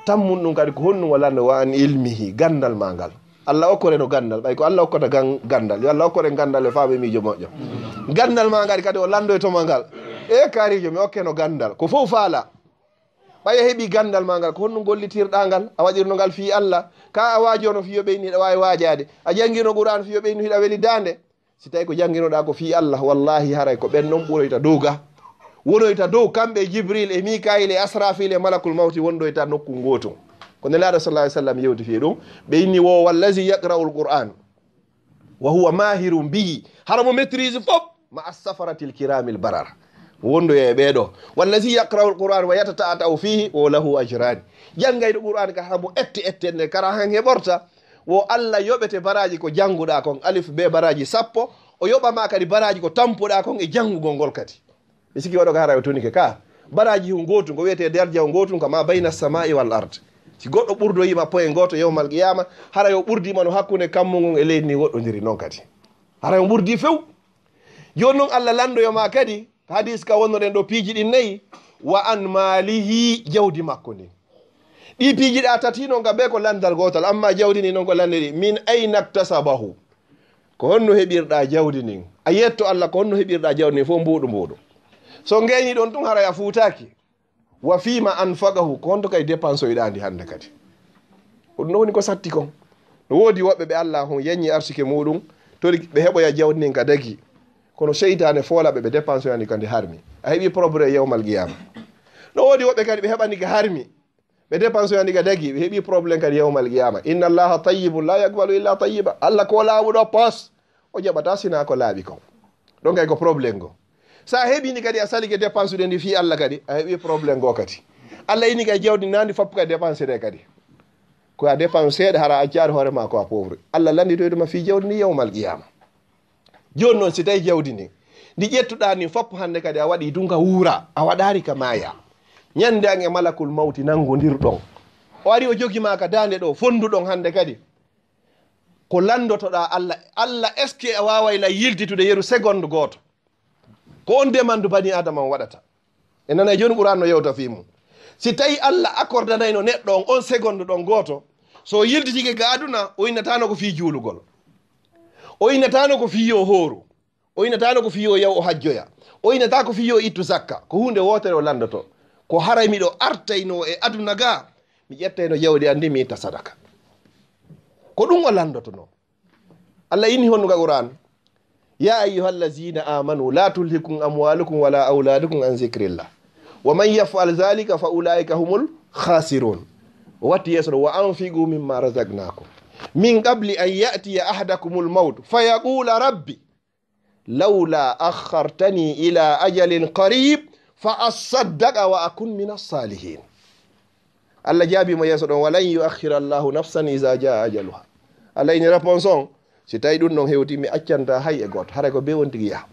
Tammun ɗum kadi ko honɗum o lanndo, wa an ilmihi, ganndal ma ngal. Allah okkore no ganndal, ɓay ko Allah okkata gan-, ganndal. Yo Allah okkore ganndal e faabe miijo moƴƴo. Ganndal ma ngal kadi o lanndoyto ma ngal. E kaarijo, mi okke no ganndal. Ko fof faala. Ɓay a heɓi ganndal ma ngal, ko honɗum gollitirɗa ngal? A waɗirno ngal fii Allah. Ka a waajono fii yo ɓeyni hiɗa waawi waajaade. A janngino Qur'an fii yo ɓeynu hiɗa weli daande. Si tawi ko jannginoɗaa ko fii Allah, wallahi haray ko ɓen non ɓuroyta dow ga. Wonoyta dow kamɓe Jibril e Mikail e Asrafil e Malakul Mawti wondoyta nokku ngootu. Ko Nelaaɗo sallallahu alaihi wasallam yewti fii ɗum. Ɓe inni wo, "Wallazi yaqra'ul Qur'an wa huwa mahirun bihi." Hara mo maîtrise fop, ma as-safaratil kiramil barara. Wondoya e ɓee ɗo. "Wallazi yaqra'ul Qur'an wa yatata'ata'u fihi wa lahu ajrani." Janngayɗo Qur'an ka hara mo ette ette nde kara han heɓorta. Wo Allah yoɓete baraaji ko jannguɗaa kon, alif be baraaji sappo, o yoɓa ma kadi baraaji ko tampuɗaa kon e janngugol ngol kadi. Mi sikki oɗo ka hara o tunike ka. Baraaji hun ngootu, ko wiyetee darja on ngootu, kama bayna samai wal ard. Si goɗɗo ɓurdoyima poye ngooto yawmal qiyama, hara yo ɓurdima no hakkunde kammu ngun e leydi ni woɗɗondiri non kadi. Hara yo ɓurdi few. Jooni non Allah lanndoyo ma kadi, hadis ka wonnoɗen ɗo piiji ɗin nayi, wa an malihi, jawdi makko ndin. Ɗi piiji ɗa tati non ka be ko lanndal gootal, amma jawdi ni non ko lanndi ɗi. Min ayna iktasabahu. Ko honno heɓirɗa jawdi ndin? A yetto Allah, ko honno heɓirɗa jawdi ndin? Fof mbuuɗu mbuuɗu. So ngeñi ɗon tun haray a fuutaaki. Wa fima anfaqahu, ko honto kay dépensoyɗa ndi hannde kadi? Ko ɗum woni ko satti kon. No woodi woɓɓe ɓe Allah hon yanñi arsike muɗum, tori ɓe heɓoya jawdi ndin ka dagi. Kono seytaane foola ɓe, ɓe dépensoya ndi ka ndi harmi. A heɓi problème yawmal qiyama. No woodi woɓɓe kadi ɓe heɓani ka harmi. Ɓe dépensoya ndi ka dagi, ɓe heɓi problème kadi yawmal qiyama. Inna Allaha tayyibun la yaqbalu illa tayyiba. Allah ko laawuɗo pos, o jaɓata sina ko laaɓi kon. Ɗon kay ko problème go. Sa heɓi ndi kadi a salike dépensude ndi fii Allah kadi, a heɓi problème go kadi. Allah ini kay jawdi nandi fop kay dépensede kadi. Ko a dépense seeɗa hara a accaari hoore ma ko a pauvre. Allah landitoyto ma fii jawdi ndi yawmal qiyama. Jooni non si tawi jawdi ndi, ndi ƴettuɗa ndi fop hannde kadi a waɗi ɗum ka wuura, a waɗaari ka maaya. Ñande an e malakul mawti nanngondirɗon. O ari o jogi ma ka daande ɗo, fonduɗon hannde kadi. Ko lanndotoɗa Allah, Allah, est-ce que a waaway la yiltitude yeru seconde gooto? Ko on demande bani Adama on waɗata. E nana jooni Qur'an no yewta fii mum. Si tawi Allah accordanayno neɗɗo on, on seconde ɗon gooto, so o yiltitike ka aduna, o innatano ko fii juulugol. O innatano ko fii yo hooru. O innatano ko fii yo yaw o hajjoya. O innata ko fii yo ittu zakka. Ko huunde wootere o lanndoto. Ko haray miɗo artayno e aduna ga, mi ƴettayno jawdi an ndi mi itta sadaka. Ko ɗum o lanndotono. Allah inni honno ka Qur'an, "Ya ayyuha allazina amanu la tulhikum amwalukum wala auladukum an zikrillah. Wa man yaf'al zalika fa ulaika humul khasirun." O watti yeeso ɗo, "Wa anfiqu mimma razaqnakum min qabli an ya'tiya ahadakumul maut fa yaqula rabbi lawla akhartani ila ajalin qarib fa asaddaqa wa akun minas salihin." Allah jaabi mo yeeso ɗon, "Walan yuakhira Allahu nafsan iza jaa ajaluha." Allah ini réponse on, si tawi ɗum ɗon hewti, mi accanta hay e gooto, haray ko be on tigi yaha.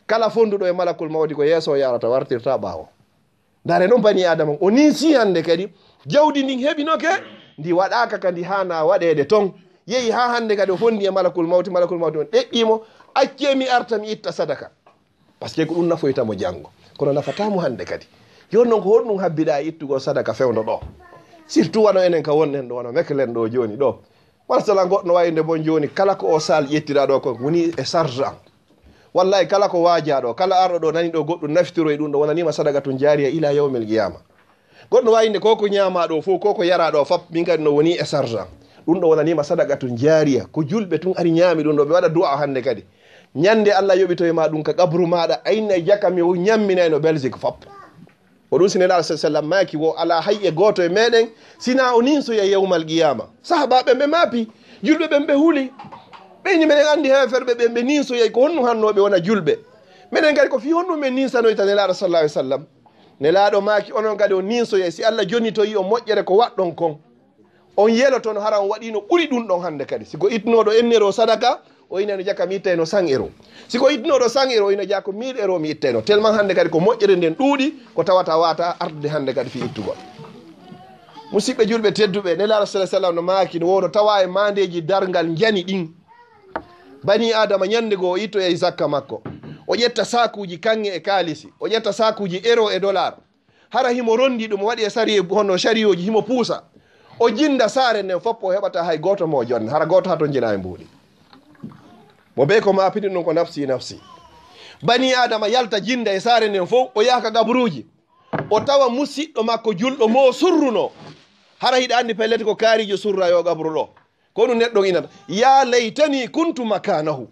Kala fonduɗo e malakul mawti ko yeeso yarata, wartirta ɓaawo. Ndare noon bani Adama, o ninsi hannde kadi, jawdi ndin heɓinoke, ndi waɗaaka ka ndi haana waɗeede ton. Yehi haa hannde kadi o fondi e malakul mawti, malakul mawti on ɗeɗɗi mo, "Accee mi arta mi itta sadaka." Parce que ko ɗum nafoyta mo janngo. Kono nafata mo hannde kadi. Jooni noon ko honɗum habbiɗa e ittugol sadaka fewndo ɗo? Surtout wano enen ka wonɗen ɗo, wano meklen ɗo jooni ɗo. Masalan goɗɗo no wawi nde bon jooni, kala ko o sal ƴettira ɗo ko woni e charge an. Wallahi kala ko waaja ɗo, kala arɗo ɗo nani ɗo goɗɗum naftiro e ɗum ɗo wonanima sadaqatun jariya ila yawmil qiyama. Goɗɗo wawi nde ko ko ñaama ɗo fof, ko ko yara ɗo fop, min kadi no woni e charge an. Ɗum ɗo wonanima sadaqatun jariya, ko julɓe tun ari ñaami ɗum ɗo, ɓe waɗa du'a hannde kadi. Ñande Allah yoɓitoy ma ɗum ka qabru maɗa, ayna jaka mi o ñamminayno Belgique fop. Ko ɗum si Nelaaɗo sa sallam maaki wo alaa hay e gooto e meɗen, sina o ninsoya yawmal qiyama. Sahabaɓe ɓe maapi, julɓe ɓen ɓe huli. Ɓe ni meɗen andi heeferɓe ɓen ɓe ninsoyay ko honno hanno ɓe wona julɓe. Meɗen kadi ko fii honno men ninsanoyta Nelaaɗo sallallahu alaihi wasallam. Nelaaɗo maaki onon kadi o ninsoyay si Allah jonitoyi on moƴƴere ko waɗɗon kon. On yelotono hara on waɗino ɓuri ɗum ɗon hannde kadi. Si ko ittunoɗo ennero sadaka, o ina no jaka mi ittayno cent euro. Si ko ittunoɗo cent euro, o ina jaka ko mille euro mi ittayno. Tellement hannde kadi ko moƴƴere nden ɗuuɗi, ko tawata wata ardude hannde kadi fi ittugol. Musidɓe julɓe tedduɓe, Nelaaɗo sallallahu alaihi wasallam no maaki no wowno tawa e maandeeji darngal njani ɗin. Bani Adama ñande goo o ittoyay zakka makko. O ƴetta saakuuji kaŋŋe e kaalisi, o ƴetta saakuuji euro e dollar. Hara himo rondi ɗum, o waɗi e sari, hono sariyooji, himo puusa. O jinda saare nden fof, o heɓata hay gooto mo o jonna. Hara gooto haa ton jina e mbuuɗi. Mo bee ko maapini ɗum ko nafsi, nafsi. Bani Aadama yalta jinda e saare nden fof, o yaha ka gaburuuji. O tawa musiɗɗo makko julɗo mo o surruno. Hara hiɗa anndi pellet ko kaarijo surra yo gabru ɗo. Ko ɗum neɗɗo inata. Ya laytani kuntu makanahu.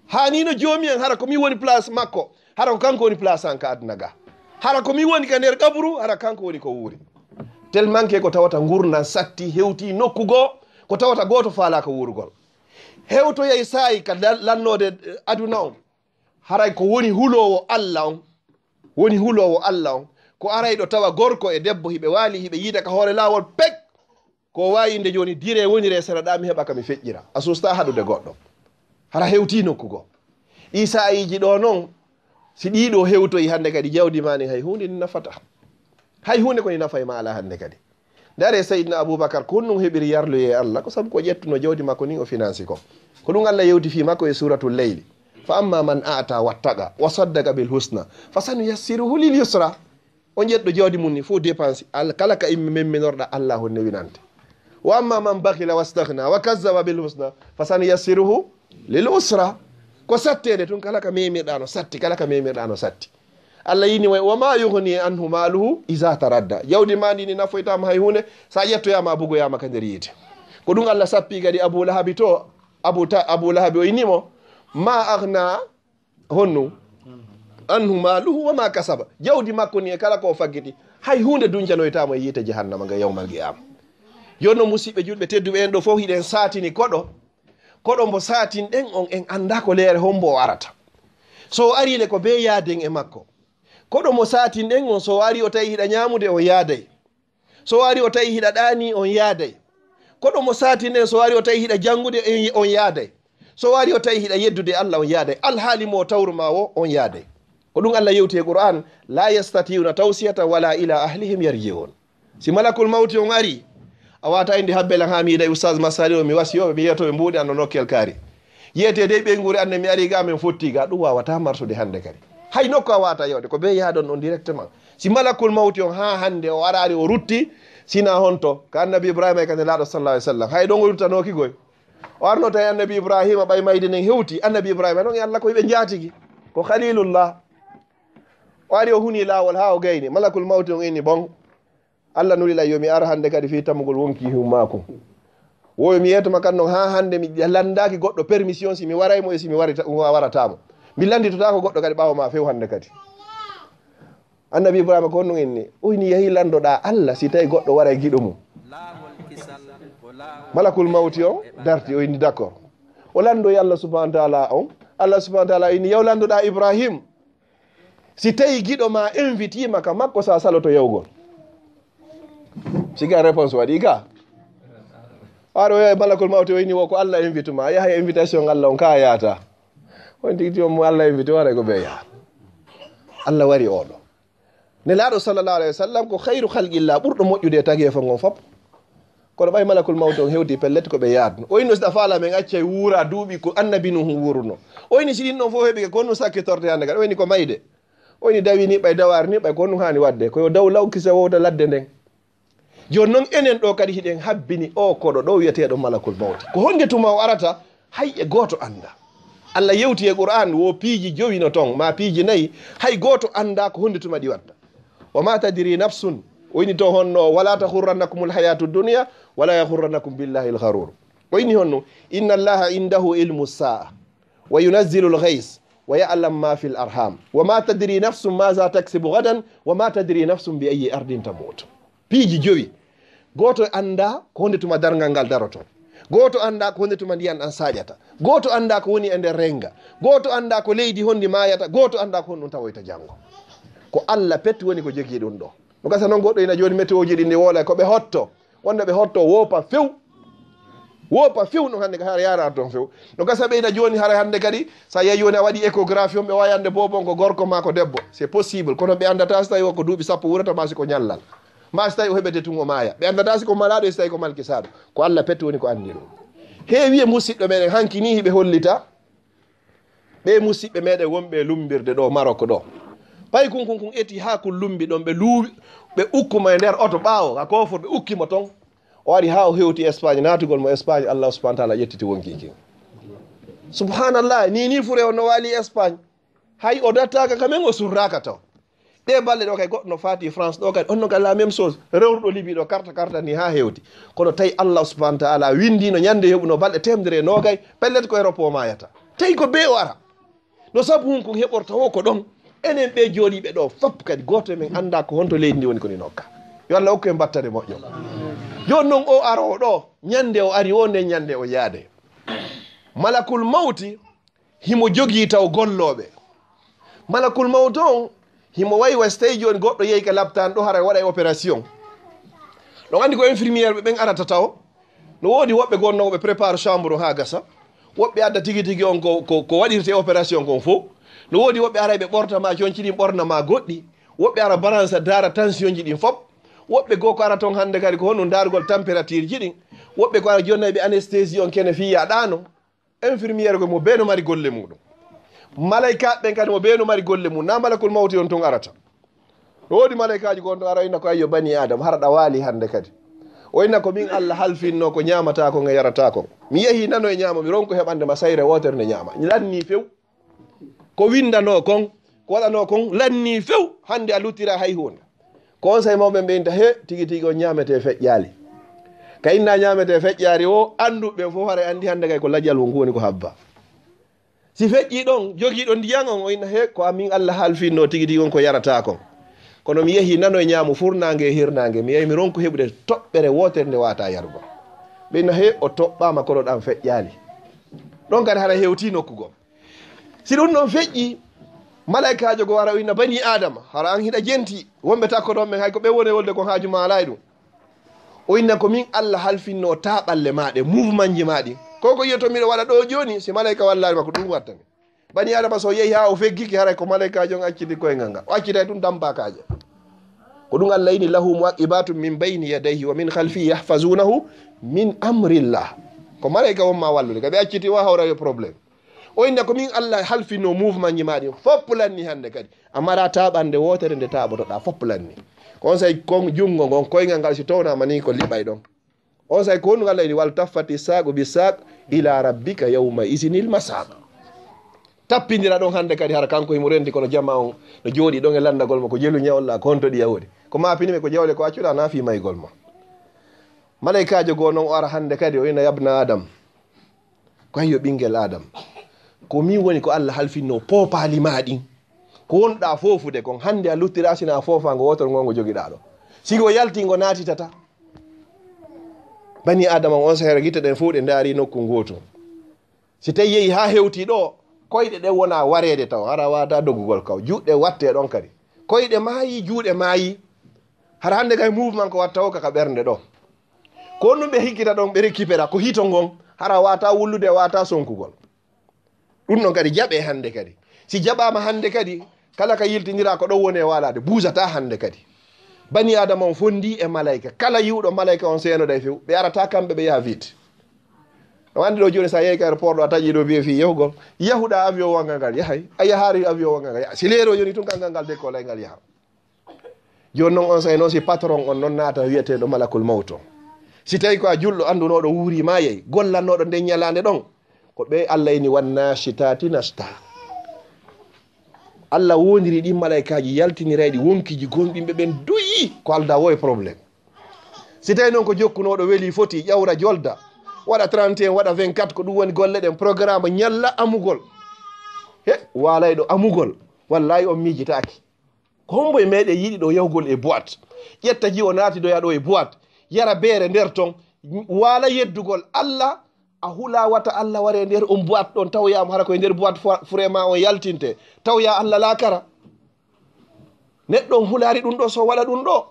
Haanino joomi en hara ko mi woni place makko. Hara ko kanko woni place an ka aduna ga. Hara ko mi woni ka nder qabru, hara kanko woni ko wuuri. Tellement que ko tawata ngurndan satti, hewti nokku goo, ko tawata gooto faalaaka wuurugol. Hewtoyay saa'i ka lan-, lannoode, eh, aduna on. Haray ko woni huloowo Alla on, woni huloowo Alla on, ko arayɗo tawa gorko e debbo hiɓe waali, hiɓe yiida ka hoore laawol pek. Ko waawi innde jooni dire wonire sera ɗa mi heɓa ka mi feƴƴira. A susta haɗude goɗɗo. Hara hewti nokku goo. Ɗi saa'iiji ɗo non, si ɗiɗo hewtoyi hannde kadi jawdi ma ni hay huunde ni nafata. Hay huunde ko ni nafa e ma ala hannde kadi. Ndare Seydina Abubakar ko honɗum heɓiri yarloye e Allah, ko sabu ko ƴettuno jawdi makko nin o finansi ko. Ko ɗum Allah yewti fii makko e Suuratul Leyli. Fa amma man a'ta wattaqa wa saddaqa bil husna fa sanuyassiruhu lil yusra. On ƴetɗo jawdi mum ni fof dépense, al-, kala ka imme memminorɗa Allah on newinante. Wa amma man bakhila wastaghna wa kazzaba bil husna fa sanuyassiruhu lil usra. Ko sattede tun kala ka memirɗa no satti, kala ka memirɗa no satti. Allah yini way, "Wa ma yughni anhu maluhu iza taradda." Jawdi ma ndi ni nafoytama hay hunde, sa ƴettoyama a bugoyama ka nder yiite. Ko ɗum Allah sappi kadi Abu Lahabi to, Abu Ta-, Abu Lahabi o inni mo, "Ma aghna honnu anhu maluhu wa ma kasaba." Jawdi makko ni e kala ko o faggiti, hay hunde duncanoytamo e yiite jahannama nga yawmal qiyama. Yo no musiɓɓe julɓe tedduɓe en ɗo fof hiɗen satini koɗo, koɗo mbo satinɗen on en anda ko leere hombo o arata. So o ari le ko be yaaden e makko. Koɗo mo satinɗen on, so o ari o tawi hiɗa ñaamude, on yaaday. So o ari o tawi hiɗa ɗaani, on yaaday. Koɗo mo satinɗen, so o ari o tawi hiɗa janngude, on, on yaaday. So o ari o tawi hiɗa yeddude Allah, on yaaday. Alhaali mo tawru ma o, on yaaday. Ko ɗum Allah yewti e Qur'an, "La yastati'una tawsiyatan wala ila ahlihim yarji'un." Si malakul mawti on ari, a wata inde habbe lan ha mi yiɗay Oustaz Massali o, mi wasiyo, mi yeto ɓe mbuuɗi an no nokkel kaari. Yiyete dey ɓeynguure an ne mi ari ga, min fotti ga, ɗum wawata marsude hannde kadi. Hay nokku a wawata yawde, ko be yahɗon ɗon directement. Si malakul mawti on haa hannde o araari o rutti, sina honto, ka annabi Ibrahima e ka nelaaɗo sallallahu alaihi wasallam. Hay ɗon o ruttanooki goy. O arno tawi annabi Ibrahima ɓay mayde nden hewti, annabi Ibrahima ɗon e Allah ko ɓe njaatigi. Ko Khalilullah. O ari o huni laawol haa o gayni, malakul mawti on inni bon. Allah nuli lan yo mi ar hannde kadi fii tamugol wonki hum maakum. Wo yo mi yeetoma kan non haa hannde mi landaaki goɗɗo permission si mi waray mo e si mi warita-, wa-, warata mo. Mi landitotaako goɗɗo kadi ɓaawo ma few hannde kadi. Annabi Ibrahima ko honɗum inni? O inni yahi landoɗaa Allah si tawi goɗɗo waray giɗo mum. Malakul mawti on darti, o inni d'accord. O landoyi Allah subhanahu wa ta'ala on. Allah subhanahu wa ta'ala inni yaw landoɗaa Ibrahim. Si tawi giɗo ma invite ma ka makko, sa saloto yawgol. Siga réponse waɗi ka. Aɗo yaha e malakul mawti o inni wo ko Allah invite ma. Yaha e invitation Allah on ka yaata. On tigi mo Allah invite wara ko be yaha. Allah wari oɗo. Nelaaɗo sallallahu alaihi wasallam ko khairu khalqillah, ɓurɗo moƴƴude e tageefo ngon fop. Kono ɓay malakul mawti on hewti pellet ko ɓe yaadno. O inni si ɗa faala men accay wuura duuɓi ko annabi Nuhu wuuruno. O inni si ɗin ɗon fof heɓi ko honɗum sakkitorte hannde kadi. O inni ko mayde. O inni dawi ni ɓay dawaari ni ɓay ko honɗum haani waɗde. Ko yo daw law kisa wowta ladde nden. Jooni non enen ɗo kadi hiɗen habbini o koɗo ɗo wi'eteeɗo malakul mawti. Ko honde tuma o arata? Hay e gooto annda. Allah yewti e Qur'an wo piiji jowi no ton, ma piiji nayi, hay gooto annda ko honde tuma ɗi watta. Wa ma tadri nafsun, o inni to honno, wala taghurrannakumul hayatu dunya, wala yaghurrannakum billahi al-gharur. O inni honno, inna Allaha indahu ilmu sa'a, wa yunazzilu al-ghayth, wa ya'lamu ma fil arham, wa ma tadri nafsun maza taksibu ghadan, wa ma tadri nafsun bi ayyi ardin tamut. Piiji jowi. Gooto annda ko honde tuma darngal ngal daroto. Gooto annda ko honde tuma ndiyan ɗan saaƴata. Gooto annda ko woni e nder renga. Gooto annda ko leydi hondi maayata. Gooto annda ko honɗum tawoyta janngo. Ko Allah pet woni ko jogi ɗum ɗo. No gasa non goɗɗo ina jooni météo ji ɗi ndi woola ko ɓe hotto. Wonde ɓe hotto woopa few. Woopa few no hannde ka hara yaara ton few. No gasa ɓe ina jooni hara hannde kadi sa yehi jooni a waɗi échographie on ɓe wawi annde boobo on ko gorko ma ko debbo. C'est possible. Kono ɓe anndata si tawi o ko duuɓi sappo wurata ma si ko ñallal. Ma si tawi o heɓete tun o maaya. Ɓe anndata si ko malaaɗo e si tawi ko malkisaaɗo. Ko Allah pet woni ko anndi ɗum. Heewi e musiɗɗo meɗen hanki ni hiɓe hollita. Ɓe musiɓɓe meɗen wonɓe e lumbirde ɗo Marok ɗo. Pay kun kun kun eti haa kun lumbi ɗon, ɓe luuwi, ɓe ukkuma e nder oto ɓaawo ka kofo, ɓe ukkimo ton. O ari haa o hewti Espagne, naatugol mo Espagne, Allah subhanahu wa ta'ala ƴettiti wonki kin. Subhanallah, ni ni fure on no waali Espagne. Hay o dattaaka ka men, o surraaka taw. Ɗe balɗe ɗo kay goɗɗo no faati France ɗo kay, on no kay la même chose. Rewruɗo Libi ɗo karta karta ni haa hewti. Kono tawi Allah subhanahu wa ta'ala windino ñande heɓuno balɗe temedere e nogay, pellet ko Europe o mayata. Tawi ko be o ara. No sabu hun kun heɓorta o ko ɗon. Enen ɓe jooɗiiɓe ɗo fop kadi gooto e men annda ko honto leydi ndi woni ko ni nokka. Yo Allah okku en battane moƴƴo. Jooni non o aroowo ɗo, ñande o ari o, nden ñande o yaade. Malakul mawti himo jogii taw gollooɓe. Malakul mawti on himo wayi wa so tawi jooni goɗɗo yehi ka laptaan ɗo hara waɗa e opération. Ɗon anndi ko infirmière ɓe ɓen arata taw. No woodi woɓɓe gonnoo ɓe prépare chambre haa gasa. Woɓɓe adda tigi tigi on ko, ko, ko waɗirte opération kon fof. No woodi woɓɓe ara ɓe ɓorta ma conci ɗin, ɓorna ma goɗɗi. Woɓɓe ara baransa daara tension ji ɗin fof. Woɓɓe goo ko ara ton hannde kadi ko honɗum daarugol température ji ɗin. Woɓɓe ko ara jonnay ɓe anesthésie on kene fii yaɗaano. Infirmière ko mo bee no mari golle muɗum. Malaykaaɓe ɓen kadi mo bee no mari golle mum. Na malakul mawti on ton arata. No woodi malaykaaji ko on ton ara o inna ko ayyo bani Adam, hara ɗa waali hannde kadi. O inna ko min Allah halfinno ko ñaamataa kon e yarataa kon. Mi yehi nano e ñaamo, mi ronku heɓande ma sayre wootere nde ñaama. Lanni few. Ko windanoo kon, ko waɗanoo kon, lanni few. Hannde a luttira hay huunde. Ko on say mawɓe ɓe inta, he, tigi tigi on ñaamete feƴƴaali. Ka inna ñaamete feƴƴaari o, annduɓe ɓen fof hara anndi hannde kay ko lajal won ko woni ko habba. Si feƴƴi ɗon, jogiiɗo ndiyan on, o inna, he, ko amin Allah halfinno tigi tigi on ko yarataa kon. Kono mi yehi nano e ñaamo furnaange e hirnaange, mi yehi mi ronku heɓude toɓɓere wootere nde waata yarugol. Ɓe inna, he, o toɓɓaama kono ɗan feƴƴaali. Ɗon kadi hara hewti nokku goo. Si ɗum ɗon feƴƴi, malaykaajo go wara o inna bani Adama, hara an hiɗa jenti, wonɓe takko ɗon ɓen hay ko ɓe woni wolde kon haaju ma alaa e ɗum. O inna ko min Allah halfinno taaɓalle ma ɗe, mouvement ji ma ɗin. Ko ko yiyoto miɗo waɗa ɗo jooni, si malayka wallaali ma ko ɗum wattani. Bani Adama so yehi haa o feggiki, haray ko malaykaajo on acciti koyngal ngal. O accitay ɗum dampakaaje. Ko ɗum Allah ini lahu muaqibatun min bayni yadayhi wa min khalfihi yahfazunahu min amrillah. Ko malayka won ma wallude, ka ɓe acciti o hawra yo problème. O inna ko min Allah halfinno mouvement ji ma ɗin fof lanni hannde kadi. A mara taaɓannde wootere nde taaɓotoɗaa fof lanni. Ko on say kon junngo ngon koyngal ngal si townaama ni ko liɓay ɗon. On say ko honɗum Allah ini wal taffati saaqu bi saaq ila rabbika yawma isinil masaaq. Tappindira ɗon hannde kadi hara kanko himo rendi kono jama on no jooɗi ɗon e lanndagol mo ko jelu ñawolla ko honto ɗi yawori. Ko ma pinimi ko jawle ko accuɗa na fi maygol ma. Malaykaajo goo non o ara hannde kadi o ina yabna Adam. Ko yo ɓinngel Adam. Ko min woni ko Allah halfinno poopaali ma ɗin. Ko wonɗa foofude kon hannde a luttira sina foofaango wootol ngo ngo jogiɗa ɗo. Si ngo yalti ngo naatitata. Bani Adama on sahira gite ɗen fof ɗe ndaari nokku ngootu. Si tawi yehi haa hewti ɗo, koyɗe ɗen wona wareede taw, hara wata dogugol kaw. Juuɗe watte ɗon kadi. Koyɗe maayi, juuɗe maayi. Hara hannde kay mouvement ko watta o kaka ɓernde ɗo. Ko ɗum ɓe hikkita ɗon ɓe récupéra ko hito ngon, hara wata wullude, wata sonkugol. Ɗum ɗon kadi jaɓe hannde kadi. Si jaɓaama hannde kadi, kala ka yiltindira ko ɗon woni e walaade, buusata hannde kadi. Bani Adama on fondi e malayka. Kala yi'uɗo malayka on seenoday few. Ɓe arata kamɓe ɓe yaha vite. A wandi ɗo jooni sa yehi ka aéroport ɗo a taƴi ɗo biye fii yahugol. Yahuɗa avion wanga ngal yahay. A yahaari avion wanga ngal yaha. Si leero jooni tun kangal ngal dekkolay ngal yaha. Jooni non on say non si patron on non naata wiyeteeɗo malakul mawto. Si tawi ko a julɗo anndunoɗo wuuri ma yey, gollannoɗo nden ñalaande ɗon. Ko ɓe Allah ini wannashitati nashta. Allah wondiri ɗin malaykaaji yaltinirayɗi wonkiji gomɗinɓe ɓen duyi ko alda wo e problème. Si tawi non ko jokkunoɗo weli foti ƴawra jolda, waɗa trente et un, waɗa vingt-quatre, ko ɗum woni golle ɗen programme ñalla amugol. He, walayɗo amugol, wallahi on miijitaaki. Ko hombo e meɗen yiɗi ɗo yahugol e boîte? Ƴetta ji o naati doya ɗo e boîte, yara beere nder ton, wala yeddugol Allah, a hula wata Allah ware nder on boîte ɗon tawoyama hara koye nder boîte fo- furema on yaltinte, tawoya Allah lakara. Neɗɗo on hulari ɗum ɗo so waɗa ɗum ɗo.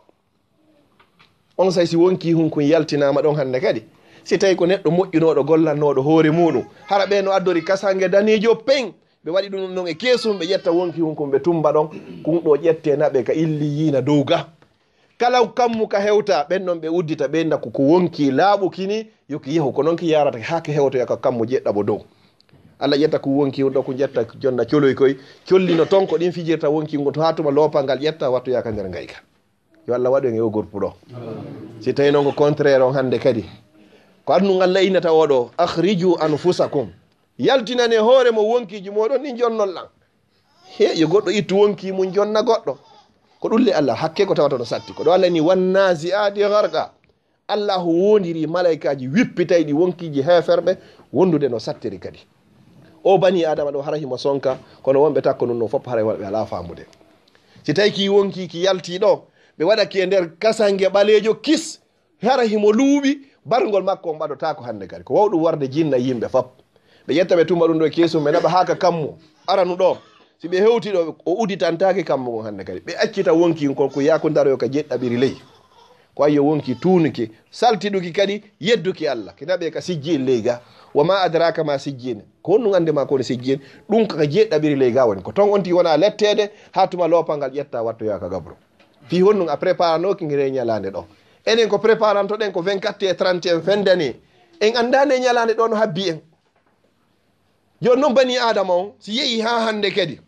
On say si wonki hun kun yaltinama ɗon hande kadi, si tawi ko neɗɗo moƴƴunoɗo gollannoɗo hoore muɗum, hara ɓe no addori kasange danejo peng, ɓe waɗi ɗum non e kesum, ɓe ƴetta wonki hun kun ɓe tumba ɗon, kun ɗo ƴette naɓe ka illiyiina dow ga. Kala kammu ka hewta ɓen non ɓe uddita ɓe nakku ko wonki laaɓuki ni, yo ki yehu ko non ki yarata ha ki hewtoya ka kammu jeɗɗaɓo dow. Allah ƴetta ko wonki ɗo, ko ƴetta jonna coloy koy, collino ton ko ɗin fijirta wonki ngon, to haa tuma loopal ngal ƴetta wattoya ka nder ngayka. Yo Allah waɗu en e o gorpu ɗo. Si tawi noon ko contraire on hannde kadi, ko annun Allah innata oɗo, "Akhriju anfusakum." Yaltinane hoore mo wonkiji moɗon ɗin jonnon lan. He, yo goɗɗo ittu wonki mun jonna goɗɗo. Ko ɗum le Allah, hakke ko tawata no satti. Ko ɗo Allah ni, "Wan nazi'ati gharqa." Allah wondiri malaykaaji wippitayɗi wonkiji heeferɓe wondude no sattiri kadi. O bani Adama ɗo hara himo sonka, kono wonɓe takko nun non fof haray wonɓe alaa faamude. Si tawi ki wonki ki yalti ɗo, ɓe waɗa ki e nder kasange ɓaleejo kis, hara himo luuɓi, barngol makko on ɓadotaako hannde kadi. Ko wawɗum warde jinna yimɓe fof. Ɓe ƴetta ɓe tuma ɗum ɗo e keesum, ɓe naɓa haa ka kammu aranu ɗo. Si ɓe hewti ɗo, o uditantaake kammu ngun hannde kadi. Ɓe accita wonki kon ko yaako ndaroyo ka jeɗɗaɓiri ley. Ko ayyo wonki tuunuki, saltiɗuki kadi, yedduki Allah. Ki naɓe ka sijjiin ley ga. Wa ma adraka ma sijjiin. Ko honɗum annde ma ko woni sijjiin? Ɗum ka jeɗɗaɓiri ley ga woni. Ko ton on ti wona letteede, haa tuma loopal ngal ƴetta wattoya ka gabro. Fii honɗum a préparanooki ngire ñalaande ɗo? Enen ko préparantoɗen ko vingt-quatre e trente en fendani. En anndaa nde ñalaande ɗo no habbi en. Jooni noon bani Aadama on, si yehi haa hannde kadi,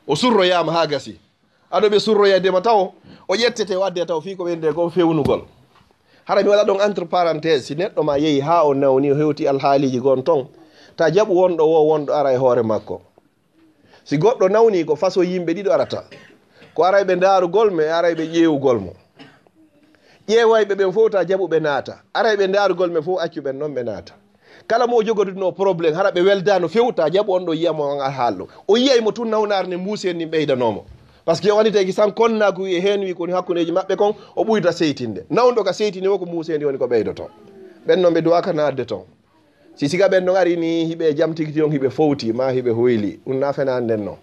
o surroyaama haa gasi. Aɗo ɓe surroyade ma taw, o ƴettete o adde taw fii ko ɓeyde ko fewnugol. Hara mi waɗa ɗon entre parenthèse, si neɗɗo ma yehi haa o nawni, o hewti alhaaliiji gon ton, ta jaɓu wonɗo wo wonɗo ara e hoore makko. Si goɗɗo nawni, ko façon yimɓe ɗiɗo arata. Ko aray ɓe ndaarugol mo, e aray ɓe ƴeewugol mo. Ƴeewayɓe ɓen fof ta jaɓu ɓe naata. Aray ɓe ndaarugol mo fof accu ɓen noon ɓe naata. Kala mo o jogoduno problème, hara ɓe weldaano few, ta jaɓu on ɗo yiya mo on alhaal ɗo. O yiyay mo tun nawnaare nde muusi en ndin ɓeydanoo mo. Parce que o anndi tagi san konnaaku e heen wi koni hakkundeeji maɓɓe kon, o ɓuyta seytinde. Nawɗo ka seytinde wo ko muusi en ndi woni ko ɓeydoto. Ɓen noon ɓe duwaaka naatde ton. Si siga ɓen ɗon ari ni hiɓe jam tigi tigi on hiɓe fowti, ma hiɓe hoyli. Ɗum na fenaande nden non.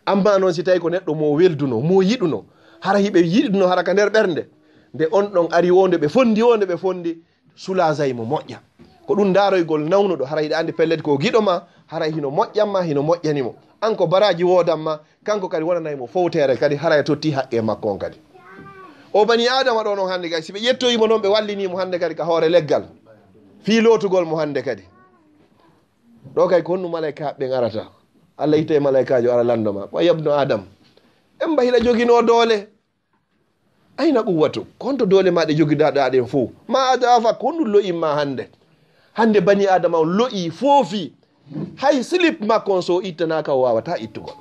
Amma noon si tawi ko neɗɗo mo welduno, mo yiɗuno, hara hiɓe yiɗuno hara ka nder ɓernde, nde on ɗon ari wonde ɓe fondi, wonde ɓe fondi, sulazay mo moƴƴa. Ko ɗum ndaroygol nawnuɗo, hara hiɗa andi pellet ko giɗo ma, hara hino moƴƴan ma, hino moƴƴani mo. An ko baraji woodan ma, kanko kadi wonanay mo fowtere kadi, hara e totti haqqe makko on kadi. O bani Adama ɗo noon hannde kadi, si ɓe ƴettoyi mo noon, ɓe wallini mo hannde kadi ka hoore leggal, fii lootugol mo hannde kadi. Ɗo kay ko honno malaykaaɓe ɓen arata? Allah itta e malaykaajo ara lanndo ma. Wa yabnu Adam, en mba hiɗa joginoo doole. Ayna quwwatu? Ko honto doole ma ɗe jogidaɗa ɗen fow? Ma adafak, ko honɗum lo'in ma hannde? Hannde bani Adama on lo'i foofi. Hay slip makko on so o ittanaaka o waawata ittugol.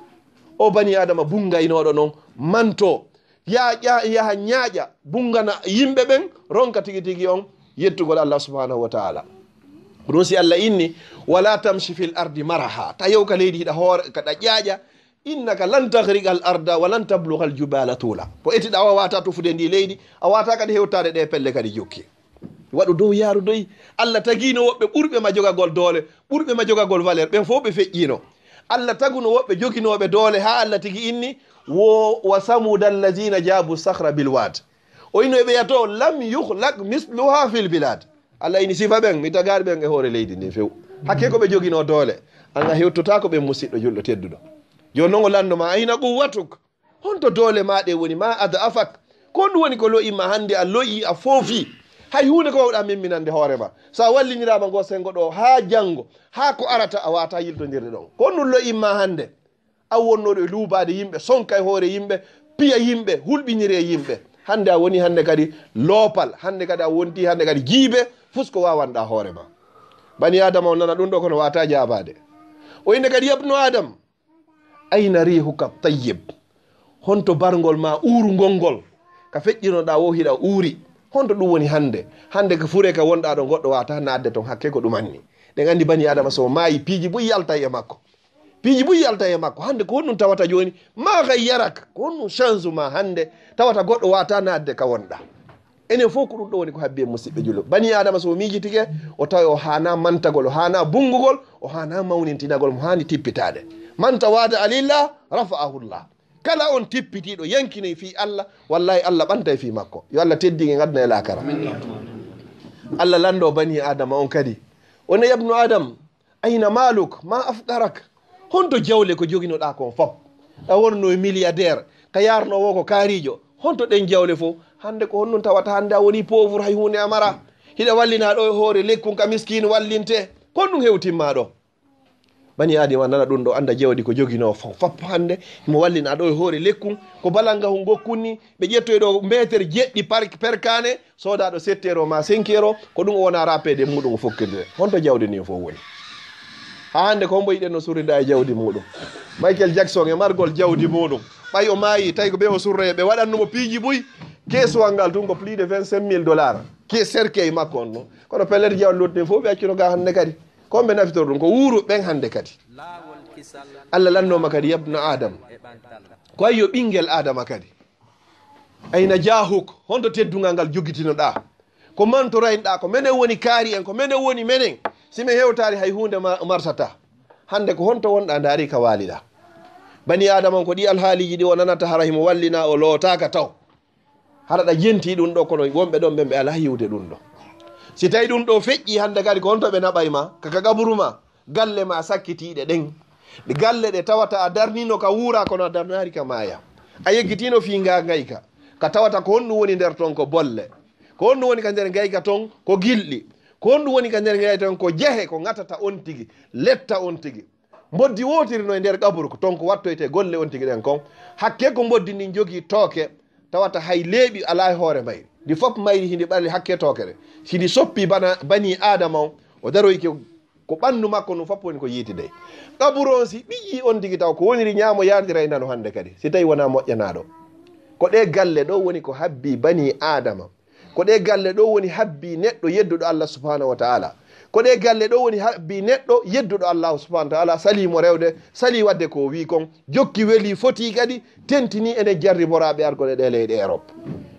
O bani Adama bunngaynooɗo non manto. Ya ƴa-, yaha ñaaƴa, bunngana yimɓe ɓen, ronka tigi tigi on yettugol Allah subhanahu wa ta'ala. Ko ɗum si Allah inni, "Wala tamshi fil ardi maraha." Ta yew ka leydi hiɗa hoore, ka ɗa ƴaaƴa, "Innaka lan takhriqa al arda wa lan tabluga al jubala tula." Ko etiɗa o a wata tufude ndi leydi, a wata kadi hewtade ɗe pelle kadi jokki. Waɗu dow yaaru doy. Allah tagiino woɓɓe ɓurɓe ma jogagol doole, ɓurɓe ma jogagol valeur, ɓen fof ɓe feƴƴiino. Allah taguno woɓɓe joginooɓe doole haa Allah tigi inni, wo, "Wa samuda allazina jabu sakhra bil wad." O ino e ɓeya to, "Lam yukhlaq misluha fil bilad." Allah ini sifa ɓen, mi tagaari ɓen e hoore leydi ndi few. Hakke ko ɓe joginoo doole. An a hewtotaako ɓen musiɗɗo julɗo tedduɗo. Jooni non o lanndo ma, "Ayna quwwatuk?" Honto doole ma ɗe woni? Ma adafak? Ko honɗum woni ko lo'i ma hannde a lo'i, a foofi? Hay huunde ko wawɗa memminande hoore ma. So a walliniraama ngo senngo ɗo haa janngo, haa ko arata a wata yiltondirde ɗon. Ko honɗum lo'i ma hannde? A wonnooɗo e luubaade yimɓe, sonka e hoore yimɓe, piya yimɓe, hulɓinire yimɓe. Hannde a woni hannde kadi loopal, hannde kadi a wonti hannde kadi jiibe, fus ko wawanɗa hoore ma. Bani Adama on nana ɗum ɗo kono wata jaabaade. O innde kadi, "Yabnu Adam, ayna rihuka tayyib?" Honto barngol ma uurungol ngol? Ka feƴƴinoɗa wo hiɗa uuri. Honto ɗum woni hannde? Hannde ko fure ka wonɗa ɗo goɗɗo wata naatde ton hakke ko ɗum anni. Ɗen anndi bani Adama so maayi piiji buy yaltay e makko. Piiji buy yaltay e makko. Hannde ko honɗum tawata jooni? Ma gayyarak? Ko honɗum change ma hannde tawata goɗɗo wata naatde ka wonɗa? Enen fof ko ɗum ɗo woni ko habbi en musiɓɓe julɓe. Bani Adama so miijitike, o tawi o haana mantagol, o haana bunngugol, o haana mawnintinagol, mo haani tippitaade. Man tawada alillah, rafa'ahu Allah. Kala on tippitiiɗo yankinoy fii Allah, wallahi Allah ɓantay fii makko. Yo Allah teddin en aduna e laakara. Allah lanndo bani Adama on kadi. O ne, "Yabnu Adam, ayna maluk? Ma afqarak?" Honto jawle ko joginoɗa kon fop? A wonno e milliardaire, ka yarno wo ko kaarijo. Honto ɗen jawle fof? Hannde ko honɗum tawata hannde a woni pauvre, hay huunde a mara. Hiɗa wallina ɗo e hoore lekkun ka miskiin wallinte. Honɗum hewtimma ɗo? Bani Adama nana ɗum ɗo, annda jawdi ko joginoo fof. Fappo hannde, mo wallina ɗo e hoore lekkun, ko balangahun gokkun ni, ɓe ƴettoy ɗo meeter jeɗɗi par-, perkaane, sooda ɗo sept euro ma cinq euro, ko ɗum o wona rappede muɗum o fokkirde. Honto jawdi ni fof woni? Haa hannde ko hombo yiɗen no surrida e jawdi muɗum? Michael Jackson e margol jawdi muɗum. Ɓay o maayi, tawi ko ɓe o surroye, ɓe waɗanno mo piiji buy. Keesuwal ngal tun ko plus de vingt-cinq mille dollars. Ke cercueil makko on no. Kono pellet jawdi luttuɗi fof ɓe accuno ga hannde kadi. Ko ɓe nafitor ɗum, ko wuuru ɓen hannde kadi. Allah lannooma kadi, "Yabna Adam." Ko ay yo ɓinngel Adama kadi. Ayna jahuk, honto teddungal ngal jogitinoɗaa? Ko mantoraynɗaa, ko menen woni kaari en, ko menen woni menen. Si men hewtaali hay huunde ma-, marsataa. Hannde ko honto wonɗaa, ndaari ka waaliɗaa. Bani Adama on ko ɗi alhaaliiji ɗi o nanata hara himo wallina o lootaaka taw. Hara ɗa jenti ɗum ɗo, kono wonɓe ɗon ɓen ɓe alaa yiwde ɗum ɗo. Si tawi ɗum ɗo feƴƴi hannde kadi, ko honto ɓe naɓay ma? Ka, ka qaburu ma, galle ma sakkitiiɗe ɗen. Ɗe galle ɗe tawata a darnino ka wuura, kono a darnaari ka maaya. A yeggitino fii nga ngayka. Ka tawata ko honɗum woni nder ton ko bolle. Ko honɗum woni ka nder ngayka ton ko gilɗi. Ko honɗum woni ka nder ngayka ton ko jehe, ko ŋatata on tigi, letta on tigi. Mboddi wootiri no e nder qaburu, ko ton ko wattoyte golle on tigi ɗen kon. Hakke ko mboddi ndin jogii tooke, tawata hay leeɓi alaa e hoore mayri. Ndi fof mayri hindi ɓalli hakke tooke ɗe. Si ndi soppi bana, bani Aadama on, o daroyke ko ɓanndu makko ndun fof woni ko yiitidey. Qaburu on si ɓiƴƴii on tigi taw ko woniri ñaamo yaandira e nano hannde kadi, si tawi wonaa moƴƴanaaɗo. Ko ɗee galle ɗo woni ko habbii bani Aadama. Ko ɗee galle ɗo woni habbii neɗɗo yedduɗo Allah subhanahu wa ta'ala. Ko ɗee galle ɗo woni habbii neɗɗo yedduɗo Allah subhanahu wa ta'ala, salii mo rewde, salii waɗde ko o wii kon, jokki welii fotii kadi, tentinii enen jarriboraaɓe argol e ɗee leyɗe Erop.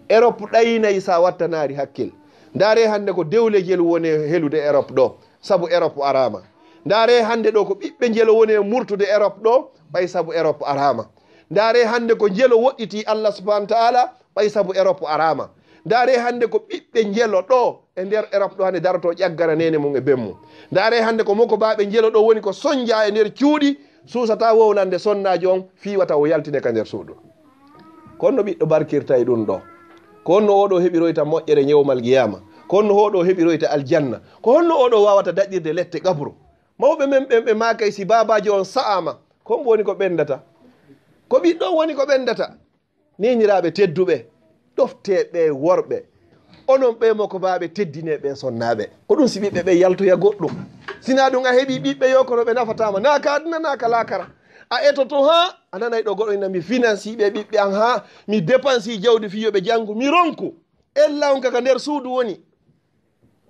Erop ɗaynay sa wattanaari hakkil. Ndaaree hannde ko dewle jelu woni helude Erop ɗo, sabu Erop araama. Ndaaree hannde ɗo ko ɓiɓɓe njelo woni e murtude Erop ɗo, ɓay sabu Erop araama. Ndaaree hannde ko njelo woɗɗitii Allah subhanahu wa ta'ala, ɓay sabu Erop araama. Ndaaree hannde ko ɓiɓɓe njelo ɗo e nder Erop ɗo hannde darotoo ƴaggana neene mum e ben mum. Ndaaree hannde ko mokobaaɓe njelo ɗo woni ko sonjaa e nder cuuɗi, suusataa wownande sonnaajo on fii wata o yaltine ka nder suudu. Ko honno ɓiɗɗo barkirta e ɗum ɗo? Ko honno oo ɗoo heɓiroyta moƴƴere yawmal qiyaama? Ko honno oo ɗoo heɓiroyta aljanna? Ko honno oo ɗoo waawata daɗirde lette qabru? Mawɓe men ɓen ɓe maakay si baabaajo on sa'aama, ko hombo woni ko ɓendata? Ko ɓiɗɗo on woni ko ɓendata. Neeniraaɓe tedduɓe, ɗoftee ɓee worɓe, onon ɓee mokobaaɓe, teddinee ɓee sonnaaɓe. Ko ɗum si ɓiɓɓe ɓen yaltoya goɗɗum. Sinaa ɗum a heɓii ɓiɓɓe yo kono ɓe nafataa ma, naa ka aduna, naa ka laakara. A etoto haa a nanay ɗo goɗɗo ina mi finansii ɓee ɓiɓɓe an, haa mi depansii jawdi fii yo ɓe janngu, mi ronku. Ella on ka ka nder suudu woni.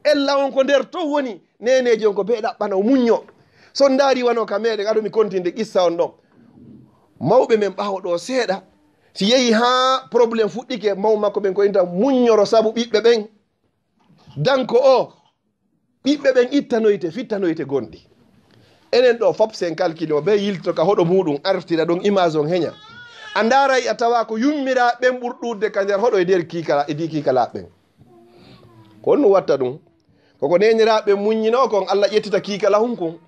Ella on ko nder ton woni, neeneejo on ko bee ɗaɓɓana o muñño. So on ndaari wano ka meɗen, aɗo mi kontinde qissa on ɗon. Mawɓe men ɓaawo ɗo seeɗa, si yehi haa problème fuɗɗike, maw makko ɓen ko inta muññoro sabu ɓiɓɓe ɓen. Danko o, ɓiɓɓe ɓen ittanoyte, fittanoyte gonɗi. Enen ɗo fop sen calcule o, bee yilto ka hoɗo muuɗum, artira ɗon image on heña. A ndaaray a tawa ko yummiraaɓe ɓen ɓuri ɗuuɗde ka nder hoɗo e nder kiikala, e ɗi kiikalaaɓe ɓen. Ko honno watta ɗum? Koko neeniraaɓe muññinoo kon, Allah ƴettita kiikala hun kun.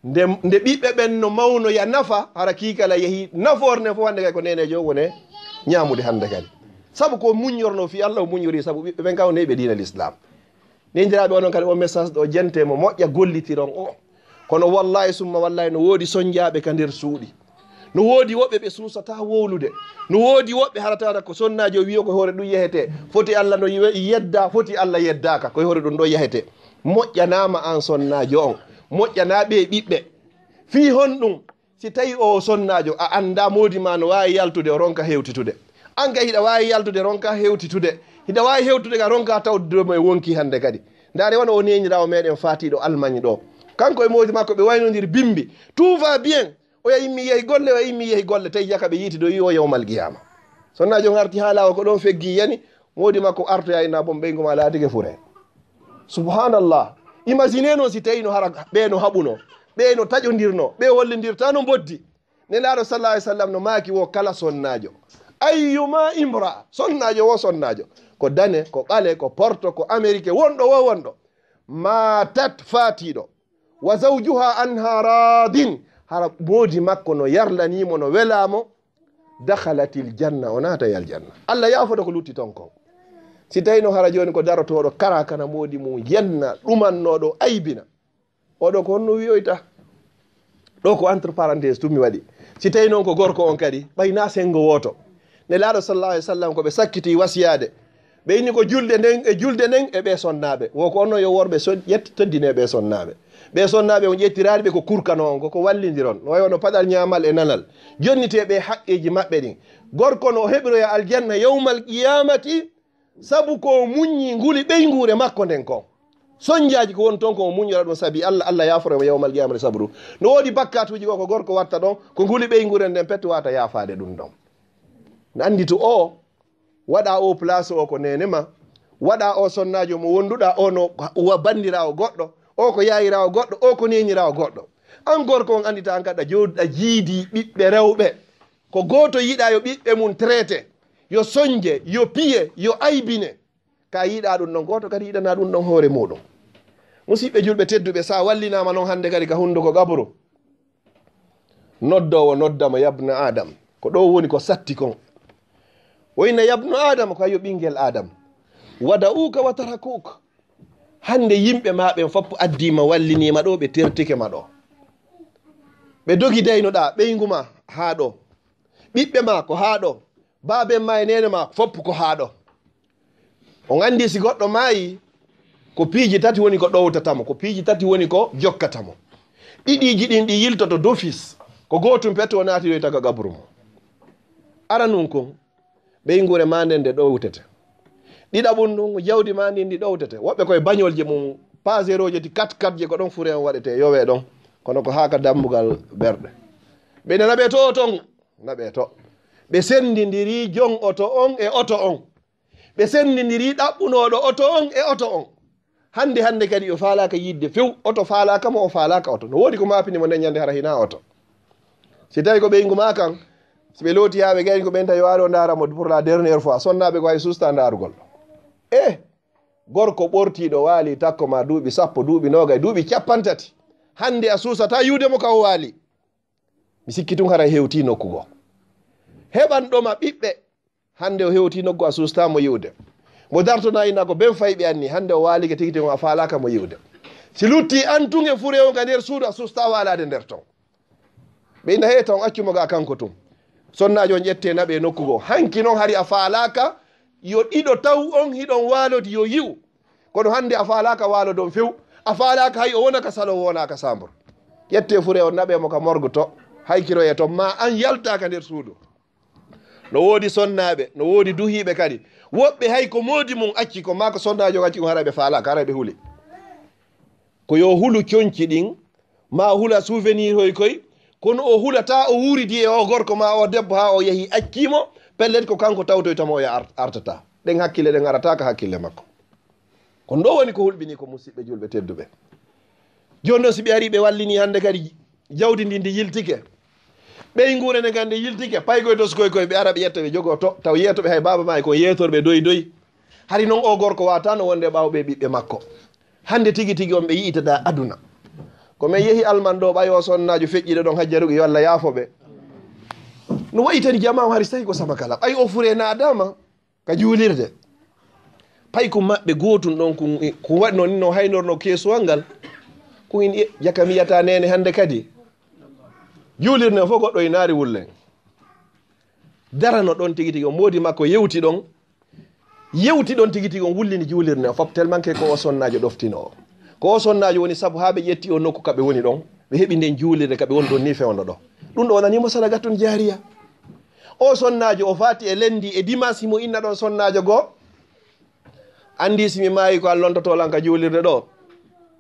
Nde, nde ɓiɓɓe ɓen no mawnoya nafa, hara kiikala yehi nafoore nden fof hannde kay ko neeneejo woni ñaamude hannde kadi. Sabu ko muññornoo fii Allah o muññori sabu ɓiɓɓe ɓen kam o neeɓi diina l'islam. Neeniraaɓe onon kadi o message ɗo jente mo moƴƴa gollitiron o. Kono wallahi summa wallahi no woodi sonjaaɓe ka nder suuɗi. No woodi woɓɓe ɓe suusataa wowlude. No woodi woɓɓe hara tawata ko sonnaajo wiyo ko hoore ɗum yehete. Foti Allah no yiwe-, yedda, foti Allah yeddaaka. Ko hoore ɗum ɗo yehete. Moƴƴanaama aan sonnaajo on. Moƴƴanaa ɓee ɓiɓɓe. Fii honɗum? Si tawi o sonnaajo, a anndaa moodi ma no waawi yaltude, o ronka hewtitude. An kay hiɗa waawi yaltude, ronka hewtitude. Hiɗa waawi hewtude ka ronka tawdude mo e wonki hannde kadi. Ndaare wano o neeniraawo meɗen faatiiɗo Almañ ɗo. Kanko e moodi makko ɓe waynondiri bimbi. Tout va bien. Oya immi yehi golle, oya immi yehi golle, tawi jaka ɓe yiiti dow yiwo yawmal qiyama. Sonnaajo on arti haa laawol ko ɗon feggi yani, moodi makko artoya ina bon ɓeyngu ma laatike fure. Subhanallah. Imagine noon si tawi no hara ɓe no haɓuno, ɓe no taƴodirno, ɓe hollindirta no mboddi. Nelaaɗo sallallahu alaihi wasallam no maaki wo kala sonnaajo. Ayyuma imra, sonnaajo wo sonnaajo. Ko dane, ko ɓale, ko porto, ko amerike, wonɗo wo wonɗo. Matat faatiiɗo. Wa zawjuha anha radin. Hara moodi makko no yarlaniimo, no welaamo. Dakhalatil janna, o naatay aljanna. Allah yaafoto ko lutti ton kon. Si tawi no hara jooni ko darotooɗo kara kana moodi mum yenna, ɗumannooɗo aybina. Oɗo ko honno wiyoyta? Ɗo ko entre parenthèse tun mi waɗi. Si tawi noon ko gorko on kadi, ɓay na senngo wooto. Nelaaɗo sallallahu alaihi wasallam ko ɓe sakkiti wasiyaade. Ɓe inni ko julde nden e julde nden e ɓe sonnaaɓe. Wo ko onno yo worɓe so-, ƴett-, teddine ɓe sonnaaɓe. Ɓe sonnaaɓe on ƴettiraani ɓe ko kurkano on, ko ko wallindiron. No wayi wano paɗal ñaamal e nanal. Jonnitee ɓe haqqeeji maɓɓe ɗin. Gorko no heɓiroya aljanna yawmal qiyamati, sabu ko o muññi nguli ɓeynguure makko nden kon. Sonjaaji ko woni ton ko o muññora ɗum sabi Allah, Allah yaaforo mo yawmal qiyamati sabu ɗum. No woodi bakkatuuji goo ko gorko watta ɗon, ko nguli ɓeynguure nden pet wata yaafaade ɗum ɗon. No anndi to o waɗa o place o ko neene ma, waɗa o sonnaajo mo wonduɗa, o no wa-, banndiraawo goɗɗo, o ko yaayiraawo goɗɗo, o ko neeniraawo goɗɗo. An gorko on anndita an kadi a jooɗi, a jiidi ɓiɓɓe rewɓe. Ko gooto yiɗa yo ɓiɓɓe mum traité, yo sonje, yo piye, yo aybine. Ka yiɗa ɗum ɗon, gooto kadi yiɗana ɗum ɗon hoore muɗum. Musidɓe julɓe tedduɓe, sa wallinaama non hannde kadi ka hunnduko qabru, noddoowo noddama, "Yabna Adam." Ko ɗo woni ko satti kon. O inna, "Yabna Adam," ko yo ɓinngel Adam. "Wada'uka wa tarakuka." Hannde yimɓe ma ɓen fop addii ma, walliniima ɗo, ɓe tertike ma ɗo. Ɓe dogi daynoɗa, ɓeyngu ma haa ɗo. Ɓiɓɓe ma ko haa ɗo. Baaben ma e neene ma fop ko haa ɗo. On anndi si goɗɗo maayi, ko piiji tati woni ko ɗowtata mo, ko piiji tati woni ko jokkata mo. Ɗiɗiiji ɗin ɗi yiltoto d'office, ko gootum pet o naatiroyta ka gabru mo. Aranun kon, ɓeynguure ma nden nde ɗowtete. Ɗiɗaɓun ɗun, jawdi ma ndin ndi ɗowtete. Woɓɓe koye bañolje mum, paseroje ti kat kat je ko ɗon fure on waɗete, yowe ɗon. Kono ko haa ka dambugal ɓerɗe. Ɓe nana ɓe to ton, na ɓe to. Ɓe senndindiri jon oto on e oto on. Ɓe senndindiri ɗaɓɓunooɗo oto on e oto on. Hannde, hannde kadi o faalaaka yiɗde few, oto faalaaka mo, o faalaaka oto. No woodi ko maapini mo nden ñannde hara hinaa oto. Si tawi ko ɓeyngu ma kan, si ɓe looti haa ɓe gayni ko ɓen tawi yo aro ndaara mo pour la dernière fois, sonnaaɓe ko hay susta ndaarugol. Eh, gorko ɓortiiɗo waali takko ma duuɓi sappo, duuɓi noogay, duuɓi cappanɗe tati. Hannde a suusataa yiwde mo ka o waali. Mi sikki tun haray hewti nokku goo. Heɓan ɗo ma ɓiɓɓe. Hannde o hewti nokku a suusta mo yiwde. Mo dartona ina ko ben fayɓe anni. Hannde o waalike tigi tigi on a faalaaka mo yiwde. Si lutti an tun e fure on ka nder suudu a suusta waalaade nder ton. Ɓe ina hee ton accu mo ga kanko tun. Sonnaajo on ƴette naɓe nokku goo. Hanki non hari a faalaaka yo ɗiɗo taw on hiɗon waalodi yo yi'u. Kono hannde a faalaaka waalodon few. A faalaaka hay o wona ka salo wona ka sambur. Ƴette fure on naɓe mo ka morgue to. Hay kiroye ton ma an yalta ka nder suudu. No woodi sonnaaɓe, no woodi duhiiɓe kadi. Woɓɓe hay ko moodi mum acci ko maa ko sonnaajo acci ɗum haray ɓe faalaaka, haray ɓe huli. Ko yo hulu conci ɗin, maa hula souvenir hoy koy, kono o hulataa o wuuridi e o gorko maa o debbo haa o yahi accii mo, pellet ko kanko tawtoyta mo o ya ar-, artata. Ɗen hakkille ɗen arataa ka hakkille makko. Ko ɗo woni ko hulɓini ko musidɓe julɓe tedduɓe. Jooni noon si ɓe arii ɓe wallini hannde kadi jawdi ndi ndi yiltike. Ɓeynguure nde kadi nde yiltike, paykoy toskoy koy ɓe ara ɓe ƴetta ɓe jogoo to, taw yeeto ɓe hay baaba maa e kon yeetorɓe doy doy. Hari noon o gorko waataano wonde ɓaawo ɓe ɓiɓɓe makko. Hannde tigi tigi on ɓe yi'itataa aduna. Ko men yehi Alman ɗo ɓay o sonnaajo feƴƴiɗo ɗon hajjaruɓe yo Allah yaafo ɓe. No wayitani jamaa o hari so tawi ko sama kala. Ɓay o fure naadaama. Ka juulirde. Pay ko maɓɓe gootun ɗon, kun, kun waɗi noon, no haynorno keesuwal ngal. Kun in, e, jaka mi yiyata neene hannde kadi. Juulirde fof goɗɗo e naari wullen. Darano ɗon tigi tigi, on moodi makko yewti ɗon. Yewti ɗon tigi tigi, on wullini juulirde fof, tellement que ko o sonnaajo ɗoftinoo. Ko o sonnaajo woni sabu haa ɓe ƴetti o nokku ka ɓe woni ɗon. Ɓe heɓi nden juulirde ka ɓe woni ɗon ni fewndo ɗo. Ɗum ɗo wonani mo sadagatun jaariya. O sonnaajo o faati e lendi e dimanche himo inna ɗon sonnaajo goo. Anndi si mi maayi ko a lontoto lan ka juulirde ɗo.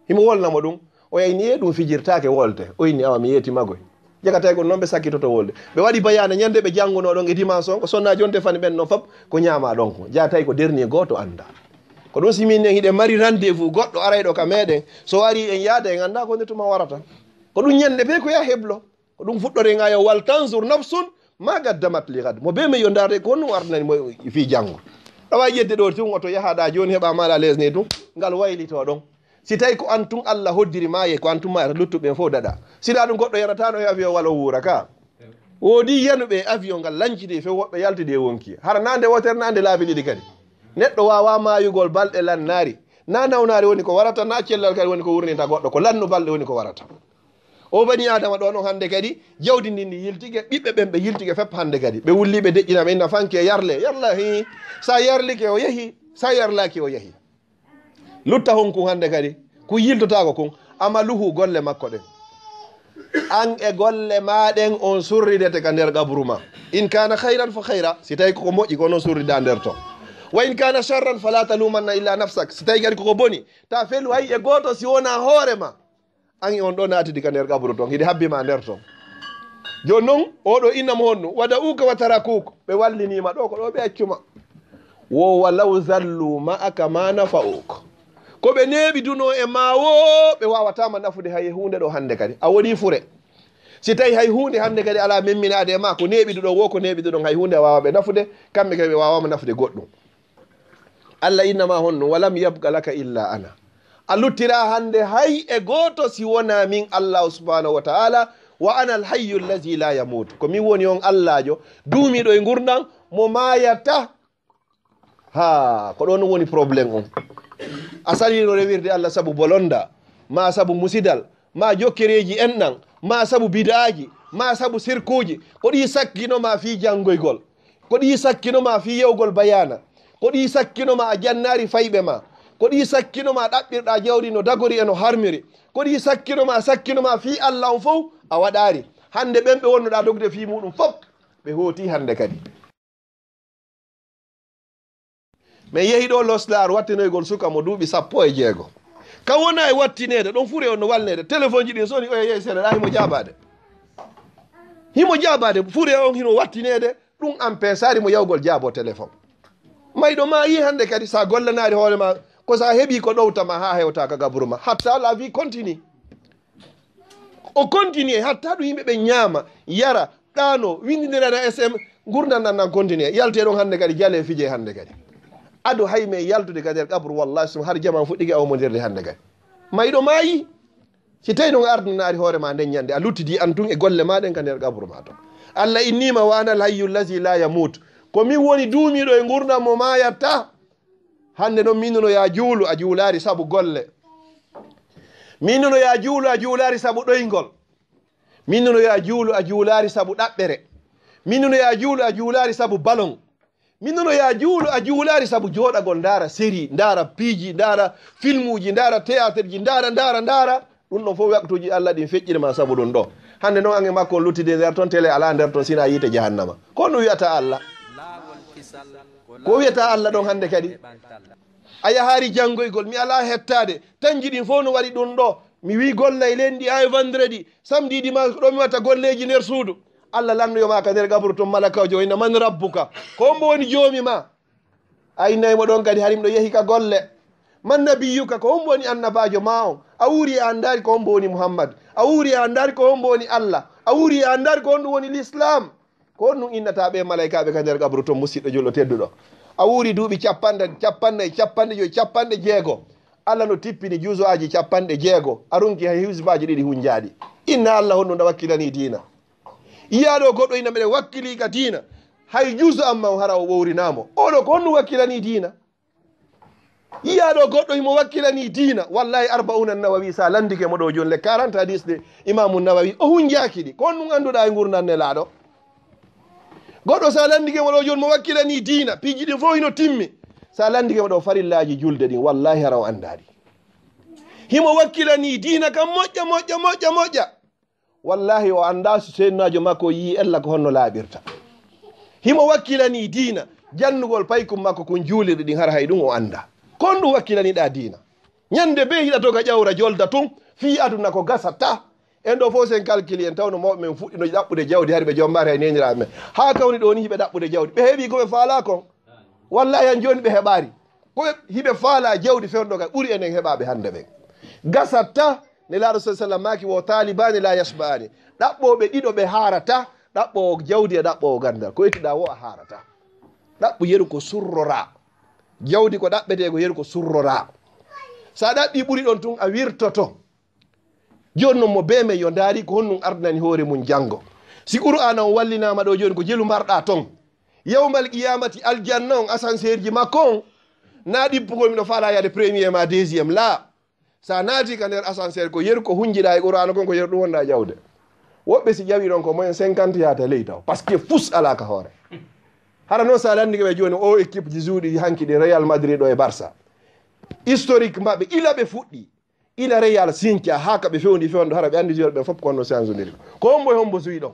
Himo wolna mo ɗum. O yayni e ɗum fijirtaake wolte. O inni awa mi yeeti magoy. Jakatay ko noon ɓe sakkitoto wolde. Ɓe waɗi bayaana ñande ɓe janngunoo ɗon e dimanche on. Ko sonnaajo on tefani ɓen noon fop ko ñaamaa ɗon ko. Jaa tawi ko dernier gooto annda. Ko ɗum si min en hiɗen mari rendez-vous goɗɗo arayɗo ka meɗen. So ari en yaada en annda ko nde tuma warata. Ko ɗum ñande ɓe ko ya heblo. Ko ɗum fuɗɗoren aya, "Wal tanzur nafsun ma qaddamat li ghad." Mo bee men yo ndaarde ko honɗum ardinani mo fii janngo. Ɗawa yedde ɗo tun oto yahaɗa jooni heɓa mal à l'aise ni tun, ngal waylito ɗon. Si tawi ko an tun Allah hoddiri ma ye ko an tun ma luttuɓe ɓen fof daɗa. Sina ɗum goɗɗo yanatano e avion wala o wuura ka. Woodi yanuɓe e avion ngal lancidi e few woɓɓe yaltidi e wonki. Hara nande wotere nande laabi ɗiɗi kadi. Neɗɗo wawa maayugol balɗe lannaari. Na nawnaare woni ko warata, na cellal kadi woni ko wurninta goɗɗo, ko lannu balɗe woni ko warata. O bani Adama ɗo noon hannde kadi, jawdi ndin ndi yiltike, ɓiɓɓe ɓen ɓe yiltike fep hannde kadi. Ɓe wulli, ɓe deƴƴina, ɓe inna fanke yarle, yarla hi. Sa yarlike o yehi, sa yarlaki o yehi. Lutta hon kun hannde kadi, kun yiltotaako kun, amaluhu golle makko ɗen. An e golle ma ɗen on surridete ka nder qabru ma. In kana khayran fa khayra, si tawi koko moƴƴi ko non surrida nder ton. Wa in kana sharran fala talumanna illa nafsak, si tawi kadi koko boni, ta felu hay e gooto si wona hoore ma. An e on ɗo naatidi ka nder qabru ton, hiɗi habbi ma nder ton. Jooni non, oɗo inna mo honno, wada uka wa tarakuk, ɓe wallinima ɗo, ko ɗo ɓe accuma. Wo walaw zallu ma'aka ma nafa'uk. Ko ɓe neeɓiduno e ma wo, ɓe wawata ma nafude hay e huunde ɗo hannde kadi. A woni fure. Si tawi hay huunde hannde kadi ala memminaade e ma, ko neeɓiduɗon wo, ko neeɓiduɗon hay huunde a wawa ɓe nafude, kamɓe kadi ɓe wawa ma nafude goɗɗum. Allah innama honno, walam yabqa laka illa ana. A luttira hannde hay e gooto si wona min Allahu subhanahu wa ta'ala, wa ana alhayyu allazi la yamut. Ko min woni on Allajo, duumiɗo e ngurndan, mo maayata. Ha, ko ɗon woni problème on. A salino rewirde Allah sabu bolonda, ma sabu musidal, ma jokkereeji enɗan, ma sabu bid'aaji, ma sabu sirkuuji. Ko ɗi sakkino ma fii janngoygol. Ko ɗi sakkino ma fii yewgol bayaana. Ko ɗi sakkino ma a jannaari fayɓe ma. Ko ɗi sakkino ma ɗaɓɓirɗa jawdi no dagori e no harmiri. Ko ɗi sakkino ma, sakkino ma fii Allah on fow a waɗaari. Hannde ɓen ɓe wonnoɗa dogde fii muɗum fof, ɓe hooti hannde kadi. Min yehi ɗo Loslaar wattinoygol suka mo duuɓi sappo e jeego. Ka wona e wattineede, ɗon fure on no walneede. Telefonji ɗin soni, oya yehi seeɗa, ɗa himo jaabaade. Himo jaabaade, fure on hino wattineede, ɗum ampesaari mo yawgol jaabo telefon. Mayɗo ma yi hannde kadi, sa gollanaari hoore ma, ko sa heɓi ko ɗowta ma haa hewta ka gaburu ma. Hatta la vie continue. O continue, hatta ɗum yimɓe ɓe ñaama, yara, ɗaano, winndindirana S M, ngurndan nan nan continue. Yalte ɗon hannde kadi, jale fije hannde kadi. Ado hay men yaltude ka nder qabru, wallahi, sum har jaman fuɗɗike awmondirde hannde kadi. Mayɗo maayi, si tawi non ardinaari hoore ma nden ñande, a luttidi an tun e golle ma ɗen ka nder qabru ma ton. Allah innima wa ana alhayyu allazi la yamut. Ko min woni duumiiɗo e ngurndan mo maayatta. Hannde non min no ya juulu, a juulaari sabu golle. Min no ya juulu, a juulaari sabu ɗoyngol. Min no ya juulu, a juulaari sabu ɗaɓɓere. Min no ya juulu, a juulaari sabu balon. Min no ya juulu, a juulaari sabu jooɗagol, ndaara série, ndaara piiji, ndaara filmuuji, ndaara théâtre ji, ndaara, ndaara, ndaara. Ɗum ɗon fof waktuuji Allah ɗin feƴƴiri ma sabu ɗum ɗo. Hannde non an e makko on luttidi nder ton, télé alaa nder ton, sina yiite jahannama. Ko ɗum wiyata Allah? Ko wiyata Allah ɗon hannde kadi? A yahaari janngoygol, mi alaa hettaade. Tanji ɗin fof no waɗi ɗum ɗo. Mi wii gollay lenndi, ay vendredi, samedi, dimanche, ko ɗo mi watta golleeji nder suudu. Allah lannoyo ma ka nder gaburu ton, malakaajo o inna, "Man rabbuka?" Ko hombo woni joomi ma? A innay mo ɗon kadi, hari miɗo yehi ka golle. "Man nabiyuka?" Ko hombo woni annabaajo ma on? A wuuri a anndaari ko hombo woni Muhammad. A wuuri a anndaari ko hombo woni Allah. A wuuri a anndaari ko honɗum woni l'islam. Ko honɗum innata ɓe malaykaaɓe ka nder gaburu ton, musiɗɗo julɗo tedduɗo? A wuuri duuɓi capanɗe, capanɗe, capanɗe joyi, capanɗe jeego. Allah no tippini juzu'aaji capanɗe jeego. A runki hay hizbaaji ɗiɗi hunjaaɗi. Inna Allah honɗum ɗa wakkilani diina? Yiyaa ɗo goɗɗo ina mbeɗa wakkili ka diina. Hay juzu amma on hara o ɓowrinamo. Oɗo ko honɗum wakkilani diina? Yiyaa ɗo goɗɗo himo wakkilani diina. Wallahi Arba'una Nawawi sa landike mo ɗo joni, les quarante hadis de Imamu Nawawi, o hunjaaki ɗi. Ko honɗum annduɗa e ngurndan Nelaaɗo? Goɗɗo sa landike mo ɗo joni mo wakkilani diina, piiji ɗin fof hino timmi. Sa landike mo ɗo farillaaji julde ɗin, wallahi hara o anndaa ɗi. Himo wakkilani diina kam moƴƴa, moƴƴa, moƴƴa, moƴƴa. Wallahi o anndaa so seednaajo makko yii ella ko honno laaɓirta. Himo wakkilani diina, jannugol paykum makko kun juulirɗe ɗin hara hay ɗum o anndaa. Ko honɗum wakkilaniɗa diina? Ñande bee hiɗa toga ƴawra jolda tun, fii aduna ko gasata. En ɗo fof sen calculi en tawno mawɓe men fuɗɗino ɗaɓɓude jawdi hari ɓe jombaari hay neeniraaɓe men. Haa kawni ɗo ni hiɓe ɗaɓɓude jawdi. Ɓe heɓi ko ɓe faalaa kon. Wallahi han jooni ɓe heɓaari. Ko ɓe, hiɓe faalaa jawdi fewndo kay ɓuri enen heɓaaɓe hannde ɓen. Gasata, Nelaaɗo sallallahu alaihi wasallam maaki wo taalibaani la yashba'aani. Ɗaɓɓooɓe ɗiɗo ɓe haarata, ɗaɓɓoowo jawdi e ɗaɓɓoowo ganndal. Ko ettuɗaa wo a haarata. Ɗaɓɓu yeru ko surroraa. Jawdi ko ɗaɓɓetee ko yeru ko surroraa. Sa ɗaɓɓi ɓuri ɗon tun a wirtoto. Jooni non mo bee men yo ndaari ko honɗum ardinani hoore mum janngo. Si Qur'aana on wallinaama ɗo jooni ko jelu mbarɗaa ton. Yawmal qiyaamati aljanna on ascenseur ji makko on. Na ɗippugol miɗo faala yaade premier ma deuxième la. Sa naati ka nder ascenseur ko yeru ko hunjiɗa e Qur'aana kon ko yeru ɗum wonɗa ƴawde. Woɓɓe si ƴawi ɗon ko moyen cinquante yaata ley taw. Parce que fus ala ka hoore. Hara noon sa landike ɓe jooni o équipe ji juuɗi hanki ɗi Real Madrid ɗo e Barça. Historique maɓɓe ila ɓe fuɗɗi. Ila Real sinca haa ka ɓe fewndi fewndo hara ɓe anndi joueur ɓen fof ko honno change ndiri. Ko hombo e hombo suwi ɗon.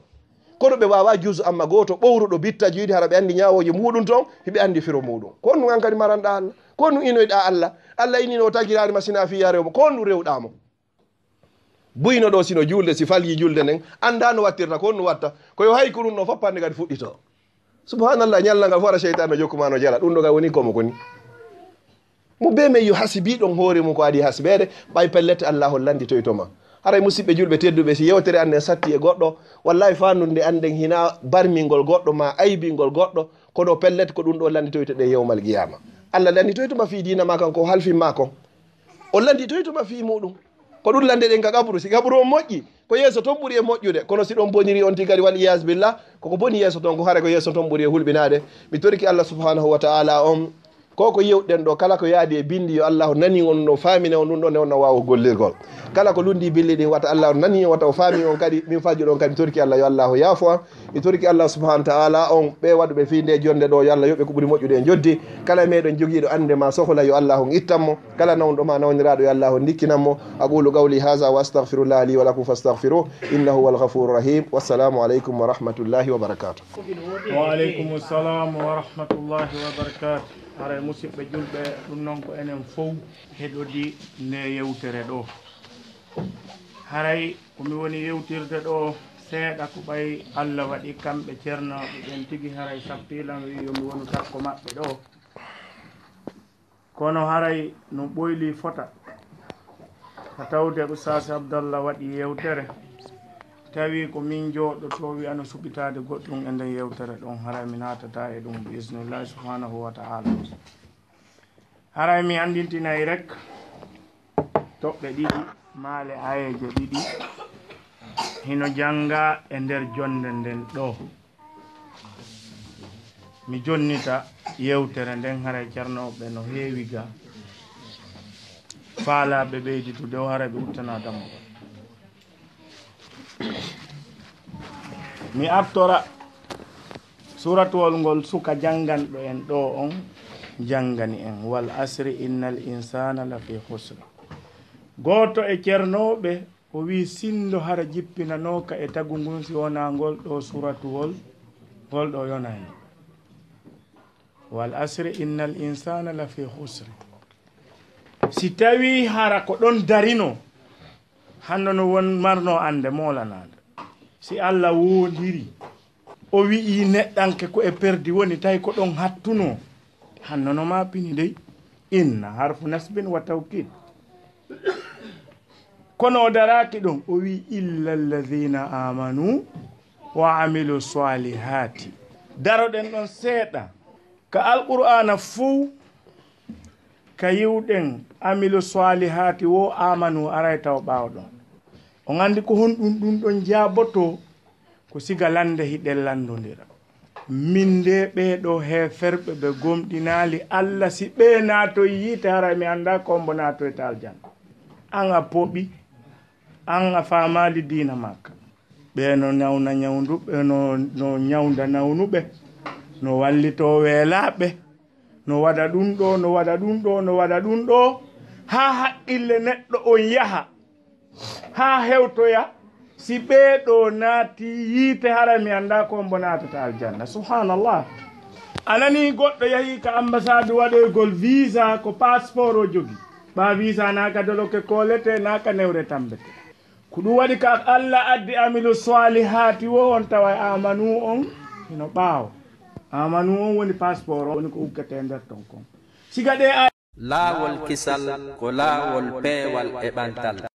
Kono ɓe waawaa juuso amma gooto ɓowruɗo bitta juydi hara ɓe anndi ñaawooje muuɗum ton, hiɓe anndi firo muuɗum. Ko honɗum an kadi maranɗaa Allah? Ko honɗum inoyɗaa Allah? Allah inino tagiraani ma sinaa fii yaa rew mo. Ko honɗum rewɗaa mo? Buyno ɗo sino juulde, si faljii juulde nden, anndaa no wattirta, ko honɗum watta? Ko yo hay ko ɗum ɗo fof hannde kadi fuɗɗitoo. Subhanallah, ñalla ngal fof hara seytaane no jokku ma no jala. Ɗum ɗo kay woni komo koni. Mo bee men yo hasibiiɗon hoore mum ko adii hasibeede, ɓay pellet Allaahu lannditoyto ma. Haray musiɓɓe julɓe tedduɓe, si yewtere an nden satti e goɗɗo, wallahi faandude annden hinaa barmingol goɗɗo maa aybingol goɗɗo, kono pellet ko ɗum ɗo lannditoytoɗen yawmal qiyaama. Allah lannditoyto ma fii diina maa kan ko halfin maa kon. O lannditoyto ma fii muɗum. Ko ɗum lanndeɗen ka qabru. Si qabru on moƴƴi, ko yeeso ton ɓuri e moƴƴude. Kono si ɗon boniri on tigi kadi, wal iyaazu billah, koko boni yeeso ton, ko hare ko yeeso ton ɓuri e hulɓinaade. Mi toriki Allah subhanahu wa ta'ala on, ko ko yewɗen ɗo, kala ko yaadi e bindi, yo Allahu nani on ɗo, faamina on ɗum ɗo, nde on no waawa gollirgol. Kala ko lundi billi ɗin, wata Allahu nani on, wata o faami on kadi, min fajjuɗon kadi, mi toriki Allah, yo Allahu yaafo an. Mi toriki Allah subhanahu wa ta'ala on, ɓe waɗuɓe fii nde jonde ɗo, yo Allah yoɓɓe ko ɓuri moƴƴude e joddi. Kala e meɗen jogiiɗo annde ma sohla, yo Allahu on ittan mo. Kala nawnuɗo ma nawniraaɗo, yo Allahu on ndikkinan mo. أقول قولي هذا وأستغفر الله لي ولكم فاستغفروه إنه هو الغفور الرحيم. والسلام عليكم ورحمة الله وبركاته. Wa aleykum salam wa rahmatullahi wa barakatuh. Haray musiɓɓe julɓe, ɗum noon ko enen fow heɗodi nde yewtere ɗo. Haray ko mi woni yewtirde ɗo seeɗa ko ɓay Allah waɗi kamɓe ceernooɓe ɓen tigi haray sappilan wi'i yo mi wonu takko maɓɓe ɗo. Kono haray no ɓoyli fota. Ko tawde Oustaz Abdallah waɗi yewtere, tawi ko min jooɗoto wi'a no suɓitaade goɗɗum e nden yewtere ɗon, haray mi naatata e ɗum bi isnillahi subhanahu wa ta'ala. Haray mi anndintinay rek toɓɓe ɗiɗi, maale ayeeje ɗiɗi, hino jannga e nder jonnde nden ɗo. Mi jonnita yewtere nden, haray ceernooɓe no heewi ga. Faalaaɓe ɓeyditude o, haray ɓe uttana dammugal. Mi artora suuratuwol ngol suka jannganɗo en ɗo on janngani en, "Wal asri innal insana lafi khusr." Gooto e ceernooɓe o wi'i, sinndo hara jippinanooka e tagu ngun si wonaa ngol ɗo suuratuwol, ngol ɗo yonani. "Wal asri innal insana lafi khusr." Si tawii hara ko ɗon darino, hanno no won marno annde moolanaande. Si Allah woondiri, o wi'i neɗɗanke ko e perdi woni, tawi ko ɗon hattunoo, hanno no maapini dey. Inna harfu nasbin wa tawkid. Kono o daraaki ɗon, o wi'i, "Illa alladhina amanu wa amilu salihati." Daroɗen ɗon seeɗa. Ka Alqur'aana fow, ka yi'uɗen amilu salihati wo amanu aray taw ɓaawo ɗon. On anndi ko honɗum ɗum ɗon jaabotoo? Ko siga lannde hiɗen lanndondira. Min de ɓee ɗoo heeferɓe ɓe gomɗinaali Allah, si ɓee naatoy yiite, haray mi anndaa ko mbo naatoyta aljanna. An a pooɓi, an a faamaali diina maa ka. Ɓee no nawna ñawndu, ɓee no, no ñawnda nawnuɓe, no wallitoo weelaaɓe, no waɗa ɗum ɗoo, no waɗa ɗum ɗoo, no waɗa ɗum ɗoo, haa haqqille neɗɗo on yaha. Haa hewtoya, si ɓee ɗoo naati yiite, hara mi anndaa ko mbo naatata aljanna. Subhanallah. A nanii goɗɗo yahii ka ambasaadu waɗoygol visa, ko passeport o jogii. Ɓaa visa naa ka doloke koolete, naa ka newre tambete. Ko ɗum waɗi ka Allah addi amilu swalihaati wo on tawa amanu on hino ɓaawo. Amanu on woni passeport o, woni ko ukkete nder ton kon. Siga ɗee Laawol kisal ko laawol peewal e ɓantal.